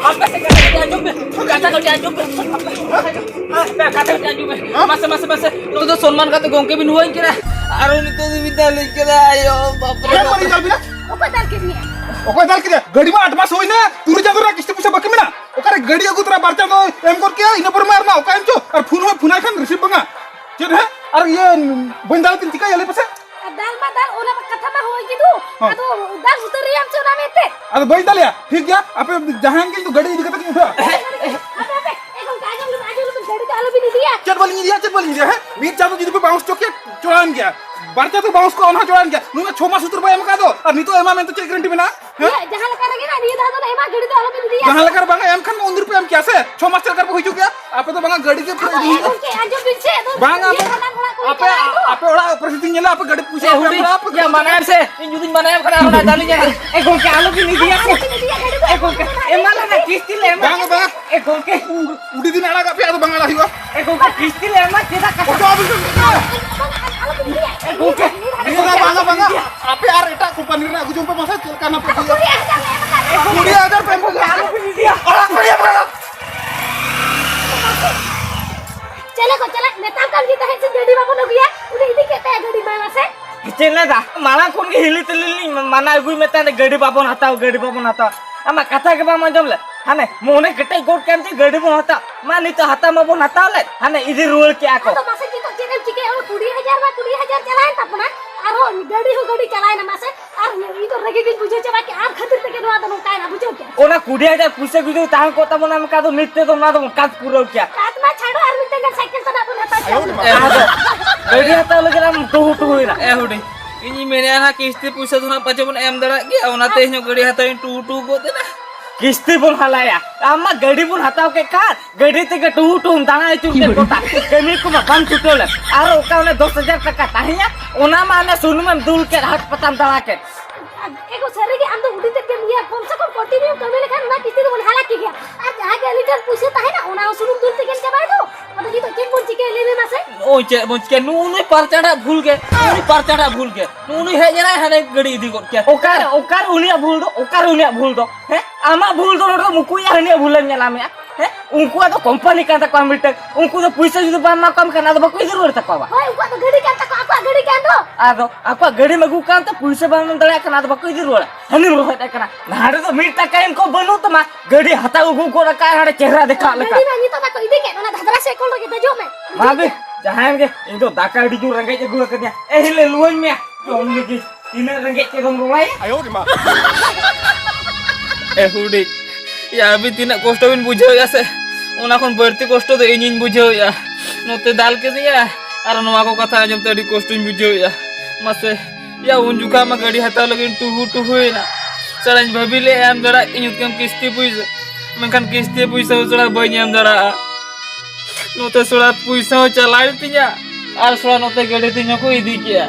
ᱟᱯᱮ ᱥᱮ ᱠᱟᱛᱷᱟ ᱠᱟᱹᱴᱤᱡ ᱟᱸᱡᱚᱢ ᱯᱮ, ᱠᱟᱛᱷᱟ ᱠᱟᱹᱴᱤᱡ ᱟᱸᱡᱚᱢ ᱯᱮ, ᱟᱯᱮ ᱠᱟᱛᱷᱟ ᱠᱟᱹᱴᱤᱡ ᱟᱸᱡᱚᱢ ᱯᱮ᱾ ᱦᱮᱸ? ᱢᱟᱥᱮ, ᱢᱟᱥᱮ, ᱢᱟᱥᱮ, ᱱᱚᱣᱟ ᱫᱚ ᱥᱚᱱᱢᱟᱱ ᱠᱟᱛᱮ ᱜᱚᱝᱠᱮ ᱵᱤᱱ ᱦᱩᱭ ᱠᱟᱱᱟ, ᱟᱨ ᱩᱱᱤ ᱱᱤᱛᱚᱜ ᱫᱚ ᱵᱤᱱ ᱫᱟᱞᱤᱧ ᱠᱟᱱᱟ, ᱟᱭᱳ, ᱵᱟᱯ ᱨᱮ ᱪᱮᱫ ᱵᱟᱯ᱾ ᱵᱟᱹᱞᱤᱧ ᱫᱟᱞ ᱵᱤᱱᱟ? ᱚᱠᱚᱭ ᱫᱟᱞ ᱠᱮᱫ ᱢᱮᱭᱟ? ᱚᱠᱚᱭ ᱫᱟᱞ ᱠᱮᱫᱟ? ᱜᱟᱹᱰᱤ ᱢᱟ ᱟᱴ ᱢᱟᱥ ᱦᱩᱭᱱᱟ, ᱛᱩᱨᱩᱭ ᱪᱟᱸᱫᱳ ᱨᱮᱱᱟᱜ ᱠᱤᱥᱛᱤ ᱯᱚᱭᱥᱟ ᱵᱟᱹᱠᱤ ᱢᱮᱱᱟᱜ᱾ ᱚᱠᱟᱨᱮ ᱜᱟᱹᱰᱤ ᱟᱹᱜᱩ ᱛᱚᱨᱟ ᱵᱟᱨ ᱪᱟᱸᱫᱳ ᱮᱢ ᱜᱚᱫ ᱠᱮᱜᱼᱟ, ᱤᱱᱟᱹ ᱯᱚᱨᱮ ᱢᱟ ᱟᱨ ᱢᱟ ᱚᱠᱟ ᱮᱢ ᱪᱚ, ᱟᱨ ᱯᱷᱳᱱ ᱦᱚᱸ ᱯᱷᱳᱱᱟᱭ ᱠᱷᱟᱱ ᱨᱤᱥᱤᱵᱷ ᱵᱟᱝᱟ᱾ ᱪᱮᱫ ᱦᱮᱸ? ᱟᱨ ᱤᱭᱟᱹ, ᱵᱟᱹᱧ ᱫᱟᱞ ᱛᱤᱧ ᱪᱤᱠᱟᱹᱭᱟ ᱞᱟᱹᱭ ᱯᱮᱥᱮ? ᱟᱨ ᱫᱟᱞ ᱢᱟ ᱫᱟᱞ, ᱚᱱᱟ ᱢᱟ ᱠᱟᱛᱷᱟ ᱢᱟ ᱦᱩᱭ ᱠᱮᱫ᱾ ᱦᱚᱸ᱾ ᱟᱫᱚ ᱫᱟᱞ ᱩᱛᱟᱹᱨ ᱨᱮᱭᱟᱢ ᱪᱮ ᱚᱱᱟ ᱢᱮᱱᱛᱮ? ᱟᱫᱚ ᱵᱟᱹᱧ ᱫᱟᱞᱮᱭᱟ, ᱴᱷᱤᱠ ᱜᱮᱭᱟ, ᱟᱯᱮ ᱡᱟᱦᱟᱸᱭ ᱜᱮ ᱤᱧ ᱫᱚ ᱜᱟᱹᱰᱤ ᱤᱫᱤ ᱠᱟᱛᱮ ᱜᱤᱧ ᱩᱴᱷᱟᱹᱜᱼᱟ᱾ ᱟᱯᱮ, ᱟᱯᱮ, ᱮ ᱜᱚᱝᱠᱮ, ᱟᱸᱡᱚᱢ ᱞᱮᱢ, ᱟᱸᱡᱚᱢ ᱞᱮᱢ, ᱜᱟᱹᱰᱤ ᱫᱚ ᱟᱞᱚ ᱤᱫᱤᱭᱟ᱾ ᱪᱮᱫ ᱵᱟᱹᱞᱤᱧ ᱤᱫᱤᱭᱟ? ᱪᱮᱫ ᱵᱟᱹᱞᱤᱧ ᱤᱫᱤᱭᱟ? ᱦᱮᱸ, ᱢᱤᱫ ᱪᱟᱸᱫᱚ ᱡᱩᱫᱤ ᱯᱮ ᱵᱟᱣᱩᱱᱥ ᱪᱚ ᱠᱮᱭᱟ, ᱪᱚᱲᱟᱣᱮᱱ ᱜᱮᱭᱟ᱾ ᱵᱟᱨ ᱪᱟᱸᱫᱚ ᱵᱟᱣᱩᱱᱥ ᱠᱚᱜᱼᱟ, ᱚᱱᱟ ᱦᱚᱸ ᱪᱚᱲᱟᱣᱮᱱ ᱜᱮᱭᱟ᱾ ᱱᱩᱭ ᱢᱟ ᱪᱷᱚ ᱢᱟᱥ ᱩᱛᱟᱹᱨ ᱵᱟᱭ ᱮᱢ ᱟᱠᱟᱫ ᱫᱚ, ᱟᱨ ᱱᱤᱛᱚᱜ ᱮᱢᱟ ᱢᱮᱱᱛᱮ ᱪᱮᱫ ᱜᱮᱨᱮᱱᱴᱤ ᱢᱮᱱᱟᱜᱼᱟ? ᱦᱮᱸ? ᱤᱭᱟᱹ, ᱡᱟᱦᱟᱸ ᱞᱮᱠᱟ ᱨᱮᱜᱮ ᱱᱟᱜ ᱱᱤᱭᱟᱹ ᱫᱷᱟᱣ ᱫᱚ ᱮᱢᱟ ᱜᱟᱹᱰᱤ ᱫᱚ ᱟᱞᱚᱵᱤᱱ ᱤᱫᱤᱭᱟ᱾ ᱡᱟᱦᱟᱸ ᱞᱮᱠᱟ ᱨᱮ ᱵᱟᱝᱟ, ᱮᱢ ᱠᱷᱟᱱ ᱢᱟ ᱩᱱᱫᱤᱱ ᱯᱮ ᱮᱢ ᱠᱮᱭᱟ ᱥᱮ? ᱪᱷᱚ ᱢᱟᱥ ᱪᱮᱫ ᱞᱮᱠᱟ ᱨᱮ ᱯᱮ ᱦᱤᱡᱩᱜ ᱜᱮᱭᱟ? ᱟᱯᱮ ᱫᱚ ᱵᱟᱝᱟ, ᱜᱟᱹᱰᱤ ᱜᱮ ᱯᱮ ᱟᱫᱚ ᱤᱫᱤ ᱮ ᱦᱩᱭᱩᱜᱼᱟ᱾ ᱜᱚᱢᱠᱮ, ᱟᱸᱡᱚᱢ ᱵᱤᱱ ᱥᱮ, ᱟᱫᱚ ᱵᱟᱝᱟ, ᱤᱭᱟᱹ ᱵᱟᱝᱟ᱾ ᱦᱟᱞᱟᱝ ᱦᱚᱲᱟᱜ ᱠᱚ ᱟᱯᱮ, ᱪᱟᱞᱟᱜ ᱫᱚ᱾ ᱟᱯᱮ ᱚᱲᱟᱜ ᱯᱚᱨᱤᱥᱛᱷᱤᱛᱤ ᱧᱮᱞᱟ, ᱟᱯᱮ ᱜᱟᱹᱰᱤ ᱯᱩᱭᱥᱟᱹ ᱮ ᱵᱟᱯᱮ ᱦᱩᱰᱤᱧ, ᱮᱢ ᱭᱟ, ᱫᱟᱲᱮᱭᱟᱜᱼᱟ᱾ ᱢᱟᱱᱟᱭᱮᱢ ᱥᱮ, ᱤᱧ ᱡᱩᱫᱤᱧ ᱢᱟᱱᱟᱭᱮᱢ ᱠᱷᱟᱱ ᱟᱨ ᱚᱱᱟ ᱫᱟᱞᱤᱧᱟ᱾ ᱮ ᱜᱚᱢᱠᱮ, ᱟᱞᱚᱵᱤᱱ ᱤᱫᱤᱭᱟ ᱥᱮ᱾ ᱟᱞᱚᱵᱤᱱ ᱤᱫᱤᱭᱟ, ᱜᱟᱹᱰᱤ ᱫᱚ ᱮ ᱜᱚᱢᱠᱮ, ᱟᱞᱚᱵᱤᱱ ᱮᱢᱟ ᱤᱫᱤᱭᱟ᱾ ᱞᱮᱱᱟ ᱠᱤᱥᱛᱤ ᱞᱮ ᱮᱢᱟ᱾ ᱵᱟᱝᱟ, ᱵᱟᱝᱟ᱾ ᱮ ᱜᱚᱢᱠᱮ᱾ ᱩᱰᱤ ᱫᱤᱱ ᱟᱲᱟᱜᱟᱜ ᱯᱮ, ᱟᱫᱚ ᱵᱟᱝ ᱟᱲᱟᱜ ᱦᱩᱭᱩᱜᱼᱟ᱾ ᱮ ᱜᱚᱢᱠᱮ, ᱠᱤᱥᱛᱤ ᱞᱮ ᱮᱢᱟ, ᱪᱮᱫᱟᱜ ᱠᱟᱛᱷᱟ? ᱚᱪᱚᱜ ᱟᱹᱵᱤᱱ ᱥᱮ? ᱮ ᱜᱚᱢᱠᱮ, ᱱᱤᱭᱟᱹ ᱫᱷᱟᱣ ᱵᱟᱝᱟ, ᱵᱟᱝᱟ᱾ ᱟᱯᱮ ᱟᱨ ᱮᱴᱟᱜ ᱠᱳᱢᱯᱟᱱᱤ ᱨᱮᱱᱟᱜ ᱟᱹᱜᱩ ᱡᱚᱝ ᱯᱮ ᱢᱟᱥᱮ, ᱪᱮᱫ ᱞᱮᱠᱟ ᱱᱟᱯᱮ ᱤᱫᱤᱭᱟ? ᱠᱩᱲᱤ ᱦᱟᱡᱟᱨ ᱯᱮ ᱮᱢ ᱠᱟᱫᱟ᱾ ᱟᱞᱚᱵᱤᱱ ᱤᱫᱤᱭᱟ᱾ ᱟᱲᱟᱜ ᱠᱩᱲᱤ ᱦᱟᱡᱟᱨ᱾ ᱪᱮᱞᱮ ᱠᱚ ᱪᱮᱞᱮ ᱢᱮᱛᱟᱢ ᱠᱟᱱ ᱜᱮ ᱛᱟᱦᱮᱸᱫ ᱥᱮ ᱜᱟᱹᱰᱤ ᱵᱟᱵᱚᱱ ᱟᱹᱜᱩᱭᱟ, ᱩᱱᱤ ᱤᱫᱤ ᱠᱮᱫ ᱛᱟᱭᱟ ᱜᱟᱹᱰᱤ ᱢᱟ ᱢᱟᱥᱮ᱾ ᱪᱮᱫ ᱞᱮ ᱫᱟ? ᱢᱟᱲᱟᱝ ᱠᱷᱚᱱ ᱜᱮ ᱦᱤᱞᱤ ᱛᱤᱞᱤ ᱞᱤᱧ ᱢᱟᱱᱟ ᱟᱹᱜᱩᱭ ᱢᱮ ᱛᱟᱦᱮᱸᱫ, ᱜᱟᱹᱰᱤ ᱵᱟᱵᱚᱱ ᱦᱟᱛᱟᱣ, ᱜᱟᱹᱰᱤ ᱵᱟᱵᱚᱱ ᱦᱟᱛᱟᱣ᱾ ᱟᱢᱟᱜ ᱠᱟᱛᱷᱟ ᱜᱮ ᱵᱟᱢ ᱟᱸᱡᱚᱢ ᱞᱮᱫ᱾ ᱦᱟᱱᱮ ᱢᱚᱱᱮ ᱠᱮᱴᱮᱡ ᱜᱚᱫ ᱠᱮᱫ ᱛᱮ ᱜᱟᱹᱰᱤ ᱵᱚᱱ ᱦᱟᱛᱟᱣ᱾ ᱢᱟ ᱱᱤᱛᱚᱜ ᱦᱟᱛᱟᱣ ᱢᱟᱵᱚᱱ ᱦᱟᱛᱟᱣ ᱞᱮᱫ, ᱦᱟᱱᱮ ᱤᱫᱤ ᱨᱩᱣᱟᱹᱲ ᱠᱮᱜᱼᱟ ᱠᱚ᱾ ᱟᱫᱚ ᱢᱟᱥᱮ ᱱᱤᱛᱚᱜ ᱪᱮᱫ ᱮᱢ ᱪᱤᱠᱟᱹᱭᱟ? ᱚᱱᱟ ᱠᱩᱲᱤ ᱦᱟᱡᱟᱨ ᱢᱟ ᱠᱩᱲᱤ ᱦᱟᱡᱟᱨ ᱪᱟᱞᱟᱣᱮᱱ ᱛᱟᱵᱚᱱᱟ, ᱟᱨᱦᱚᱸ ᱜᱟᱹᱰᱤ ᱦᱚᱸ ᱜᱟᱹᱰᱤ ᱪᱟᱞᱟᱣᱮᱱᱟ ᱢᱟᱥᱮ᱾ ᱟᱨ ᱤᱧ ᱫᱚ ᱨᱟᱹᱜᱤ ᱜᱤᱧ ᱵᱩᱡᱷᱟᱹᱣ ᱪᱟᱵᱟ ᱠᱮᱜᱼᱟ, ᱟᱢ ᱠᱷᱟᱹᱛᱤᱨ ᱛᱮᱜᱮ ᱱᱚᱣᱟ ᱫᱚ ᱱᱚᱝᱠᱟᱭᱮᱱᱟ, ᱵᱩᱡᱷᱟᱹᱣ ᱠᱮᱜᱼᱟ? ᱚᱱᱟ ᱠᱩᱲᱤ ᱦᱟᱡᱟᱨ ᱯᱩᱭᱥᱟᱹ ᱡᱩᱫᱤ ᱛᱟᱦᱮᱸ ᱠᱚᱜ ᱛᱟᱵᱚᱱᱟ, ᱮᱱᱠᱷᱟᱱ ᱫᱚ ᱱᱤᱛ ᱛᱮᱫᱚ ᱱᱚᱣᱟ ᱫᱚ ᱠᱟᱡᱽ ᱯᱩᱨᱟᱹᱣ ᱠᱮᱭᱟ᱾ ᱠᱟᱡᱽ ᱢᱟ ᱪᱷᱟᱲᱚ, ᱟᱨ ᱢᱤᱫᱴᱟᱝ ᱜᱟᱱ ᱥᱟᱭᱠᱮᱞ ᱛᱟᱱᱟᱜ ᱵᱚᱱ ᱦᱟᱛᱟᱣ ᱠᱮᱭᱟ᱾ ᱟᱫᱚ ᱜᱟᱹᱰᱤ ᱦᱟᱛᱟᱣ ᱞᱟᱹᱜᱤᱫ ᱟᱢ ᱴᱩᱦᱩ ᱴᱩᱦᱩᱭᱮᱱᱟ᱾ ᱮ ᱦᱩᱰᱤᱧ, ᱤᱧᱤᱧ ᱢᱮᱱᱮᱫᱼᱟ, ᱱᱟᱦᱟᱜ ᱠᱤᱥᱛᱤ ᱯᱩᱭᱥᱟᱹ ᱫᱚ ᱱᱟᱦᱟᱜ ᱯᱟᱪᱮ ᱵᱚᱱ ᱮᱢ ᱫᱟᱲᱮᱭᱟᱜ ᱜᱮᱭᱟ, ᱚᱱᱟᱛᱮ ᱤᱧ ᱦᱚᱸ ᱜᱟᱹᱰᱤ ᱦᱟᱛᱟᱣ ᱤᱧ ᱴᱩᱦᱩ ᱴᱩᱦᱩ ᱜᱚᱫ ᱮᱱᱟ᱾ ᱠᱤᱥᱛᱤ ᱵᱚᱱ ᱦᱟᱞᱟᱭᱟ? ᱟᱢ ᱢᱟ ᱜᱟᱹᱰᱤ ᱵᱚᱱ ᱦᱟᱛᱟᱣ ᱠᱮᱫ ᱠᱷᱟᱱ, ᱜᱟᱹᱰᱤ ᱛᱮᱜᱮ ᱴᱩᱦᱩ ᱴᱩᱦᱩᱢ ᱫᱟᱬᱟ ᱟᱹᱪᱩᱨ ᱠᱮᱫ ᱜᱚᱴᱟ᱾ ᱠᱟᱹᱢᱤ ᱠᱚᱢᱟ ᱵᱟᱢ ᱪᱷᱩᱴᱟᱹᱣ ᱞᱮᱫ᱾ ᱟᱨ ᱚᱠᱟ ᱚᱱᱮ ᱫᱚᱥ ᱦᱟᱡᱟᱨ ᱴᱟᱠᱟ ᱛᱟᱦᱮᱸᱭᱟ, ᱚᱱᱟ ᱢᱟ ᱚᱱᱮ ᱥᱩᱱᱩᱢᱮᱢ ᱫᱩᱞ ᱠᱮᱫ, ᱦᱟᱴ ᱯᱟᱛᱟᱢ ᱫᱟᱬᱟ ᱠᱮᱫ᱾ ᱮᱜᱳ, ᱥᱟᱹᱨᱤ ᱜᱮ ᱟᱢ ᱫᱚ ᱦᱩᱰᱤᱧ ᱛᱮᱫ ᱜᱮᱢ ᱤᱭᱟᱹ, ᱠᱚᱢ ᱥᱮ ᱠᱚᱢ ᱠᱚᱱᱴᱤᱱᱤᱭᱩ ᱠᱟᱹᱢᱤ ᱞᱮᱠᱷᱟᱱ ᱚᱱᱟ ᱠᱤᱥᱛᱤ ᱫᱚᱵᱚᱱ ᱦᱟᱞᱟ ᱠᱮ ᱜᱮᱭᱟ᱾ ᱟᱨ ᱡᱟᱦᱟᱸ ᱜᱮ ᱟᱹᱞᱤᱧ ᱴᱷᱮᱱ ᱯᱩᱭᱥᱟᱹ ᱛᱟᱦᱮᱱᱟ, ᱚᱱᱟ ᱦᱚᱸ ᱥᱩᱱᱩᱢ ᱫᱩᱞ ᱛᱮᱜᱮᱢ ᱪᱟᱵᱟᱭ ᱫᱚ᱾ ᱟᱫᱚ ᱱᱤᱛᱚᱜ ᱪᱮᱫ ᱵᱚᱱ ᱪᱤᱠᱟᱹᱭᱟ ᱞᱟᱹᱭ ᱢᱮ ᱢᱟᱥᱮ? ᱳᱭ ᱪᱮᱫ ᱵᱚᱱ ᱪᱤᱠᱟᱹᱭᱟ? ᱱᱩᱜᱼᱩ ᱱᱩᱭ ᱯᱟᱨᱪᱟᱴᱟᱜ ᱵᱷᱩᱞ ᱜᱮ, ᱱᱩᱜᱼᱩ ᱱᱩᱭ ᱯᱟᱨᱪᱟᱴᱟᱜ ᱵᱷᱩᱞ ᱜᱮ, ᱱᱩᱜᱼᱩ ᱱᱩᱭ ᱦᱮᱡ ᱮᱱᱟᱭ, ᱦᱟᱱᱮ ᱜᱟᱹᱰᱤ ᱤᱫᱤ ᱜᱚᱫ ᱠᱮᱭᱟ᱾ ᱚᱠᱟᱨᱮ, ᱚᱠᱟᱨᱮ ᱩᱱᱤᱭᱟᱜ ᱵᱷᱩᱞ ᱫᱚ? ᱚᱠᱟᱨᱮ ᱩᱱᱤᱭᱟᱜ ᱵᱷᱩᱞ ᱫᱚ? ᱦᱮᱸ, ᱟᱢᱟᱜ ᱵᱷᱩᱞ ᱫᱚ ᱱᱚᱰᱮ ᱢᱩᱠᱩᱭᱟ, ᱦᱟᱹᱱᱤᱭᱟᱜ ᱵᱷᱩᱞᱮᱢ ᱧᱮᱞᱟ ᱢᱮᱭᱟ᱾ ᱦᱮᱸ, ᱩᱱᱠᱩᱣᱟᱜ ᱫᱚ ᱠᱳᱢᱯᱟᱱᱤ ᱠᱟᱱ ᱛᱟᱠᱚᱣᱟ ᱢᱤᱫᱴᱟᱝ, ᱩᱱᱠᱩ ᱫᱚ ᱯᱩᱭᱥᱟᱹ ᱡᱩᱫᱤ ᱵᱟᱢ ᱮᱢᱟ ᱠᱚ ᱠᱷᱟᱱ ᱟᱫᱚ ᱵᱟᱠᱚ ᱤᱫᱤ ᱨᱩᱣᱟᱹᱲ ᱛᱟᱠᱚᱣᱟ ᱵᱟ᱾ ᱦᱳᱭ, ᱩᱱᱠᱩᱣᱟᱜ ᱫᱚ ᱜᱟᱹᱰᱤ ᱠᱟᱱ ᱛᱟᱠᱚᱣᱟ, ᱟᱠᱚᱣᱟᱜ ᱜᱟᱹᱰᱤ ᱠᱟᱱ ᱫᱚ᱾ ᱟᱫᱚ ᱟᱠᱚᱣᱟᱜ ᱜᱟᱹᱰᱤᱢ ᱟᱹᱜᱩ ᱠᱟᱱ ᱛᱮ ᱯᱩᱭᱥᱟᱹ ᱵᱟᱢ ᱮᱢ ᱫᱟᱲᱮᱭᱟᱜ ᱠᱟᱱᱟ, ᱟᱫᱚ ᱵᱟᱠᱚ ᱤᱫᱤ ᱨᱩᱣᱟᱹᱲᱟ᱾ ᱦᱟᱹᱱᱤᱢ ᱨᱚᱦᱮᱫ ᱮ ᱠᱟᱱᱟ, ᱱᱟᱦᱟᱜ ᱨᱮᱫᱚ ᱢᱤᱫ ᱴᱟᱠᱟ ᱤᱱᱠᱚᱢ ᱵᱟᱹᱱᱩᱜ ᱛᱟᱢᱟ, ᱜᱟᱹᱰᱤ ᱦᱟᱛᱟᱣ ᱟᱹᱜᱩ ᱜᱚᱫ ᱟᱠᱟᱫ ᱦᱟᱸᱰᱮ ᱪᱮᱦᱨᱟ ᱫᱮᱠᱷᱟᱜ ᱞᱮᱠᱟ᱾ ᱜᱟᱹᱰᱤ ᱢᱟ ᱱᱤᱛᱚᱜ ᱢᱟᱠᱚ ᱤᱫᱤ ᱠᱮᱫ, ᱚᱱᱟ ᱫᱷᱟᱫᱨᱟ ᱥᱟᱭᱠᱮᱞ ᱨᱮᱜᱮ ᱫᱮᱡᱚᱜ ᱢᱮ᱾ ᱢᱟ ᱵᱮ, ᱡᱟᱦᱟᱸᱭᱮᱱ ᱜᱮ, ᱤᱧ ᱫᱚ ᱫᱟᱠᱟ ᱟᱹᱰᱤ ᱡᱳᱨ ᱨᱮᱸᱜᱮᱡ ᱟᱹᱜᱩ ᱟᱠᱟᱫᱤᱧᱟ᱾ ᱮ ᱦᱤᱞᱮ ᱞᱩᱣᱟᱹᱧ ᱢᱮᱭᱟ, ᱡᱚᱢ ᱞᱟᱹᱜᱤᱫ᱾ ᱛᱤᱱᱟᱹᱜ ᱨᱮᱸᱜᱮᱡ ᱛᱮᱫᱚᱢ ᱨᱚᱲᱟᱭᱟ? ᱮ ᱦᱩᱰᱤᱧ, ᱭᱟ, ᱟᱹᱵᱤᱱ ᱛᱤᱱᱟᱹᱜ ᱠᱚᱥᱴᱚ ᱵᱤᱱ ᱵᱩᱡᱷᱟᱹᱣᱮᱫᱼᱟ ᱥᱮ? ᱚᱱᱟ ᱠᱷᱚᱱ ᱵᱟᱹᱲᱛᱤ ᱠᱚᱥᱴᱚ ᱫᱚ ᱤᱧᱤᱧ ᱵᱩᱡᱷᱟᱹᱣᱮᱫᱼᱟ᱾ ᱱᱚᱛᱮ ᱫᱟᱞ ᱠᱮᱫᱤᱧᱟ ᱟᱨ ᱱᱚᱣᱟ ᱠᱚ ᱠᱟᱛᱷᱟ ᱟᱸᱡᱚᱢ ᱛᱮ ᱟᱹᱰᱤ ᱠᱚᱥᱴᱚᱧ ᱵᱩᱡᱷᱟᱹᱣᱮᱫᱼᱟ᱾ ᱢᱟᱥᱮ, ᱭᱟ, ᱩᱱ ᱡᱚᱠᱷᱟ ᱢᱟ ᱜᱟᱹᱰᱤ ᱦᱟᱛᱟᱣ ᱞᱟᱹᱜᱤᱫ ᱴᱩᱦᱩ ᱴᱩᱦᱩᱭᱮᱱᱟ᱾ ᱥᱟᱞᱟᱧ ᱵᱷᱟᱹᱵᱤ ᱞᱮᱫᱼᱟ ᱮᱢ ᱫᱟᱲᱮᱭᱟᱜ ᱤᱧ ᱩᱛᱠᱟᱹᱢ ᱠᱤᱥᱛᱤ ᱯᱩᱭᱥᱟᱹ, ᱢᱮᱱᱠᱷᱟᱱ ᱠᱤᱥᱛᱤ ᱯᱩᱭᱥᱟᱹ ᱦᱚᱸ ᱥᱟᱞᱟ ᱵᱟᱹᱧ ᱮᱢ ᱫᱟᱲᱮᱭᱟᱜᱼᱟ᱾ ᱱᱚᱛᱮ ᱥᱟᱞᱟ ᱯᱩᱭᱥᱟᱹ ᱦᱚᱸ ᱪᱟᱞᱟᱣᱮᱱ ᱛᱤᱧᱟ ᱟᱨ ᱥᱟᱞᱟ ᱱᱚᱛᱮ ᱜᱟᱹᱰᱤ ᱛᱤᱧ ᱦᱚᱸᱠᱚ ᱤᱫᱤ ᱠᱮᱜᱼᱟ᱾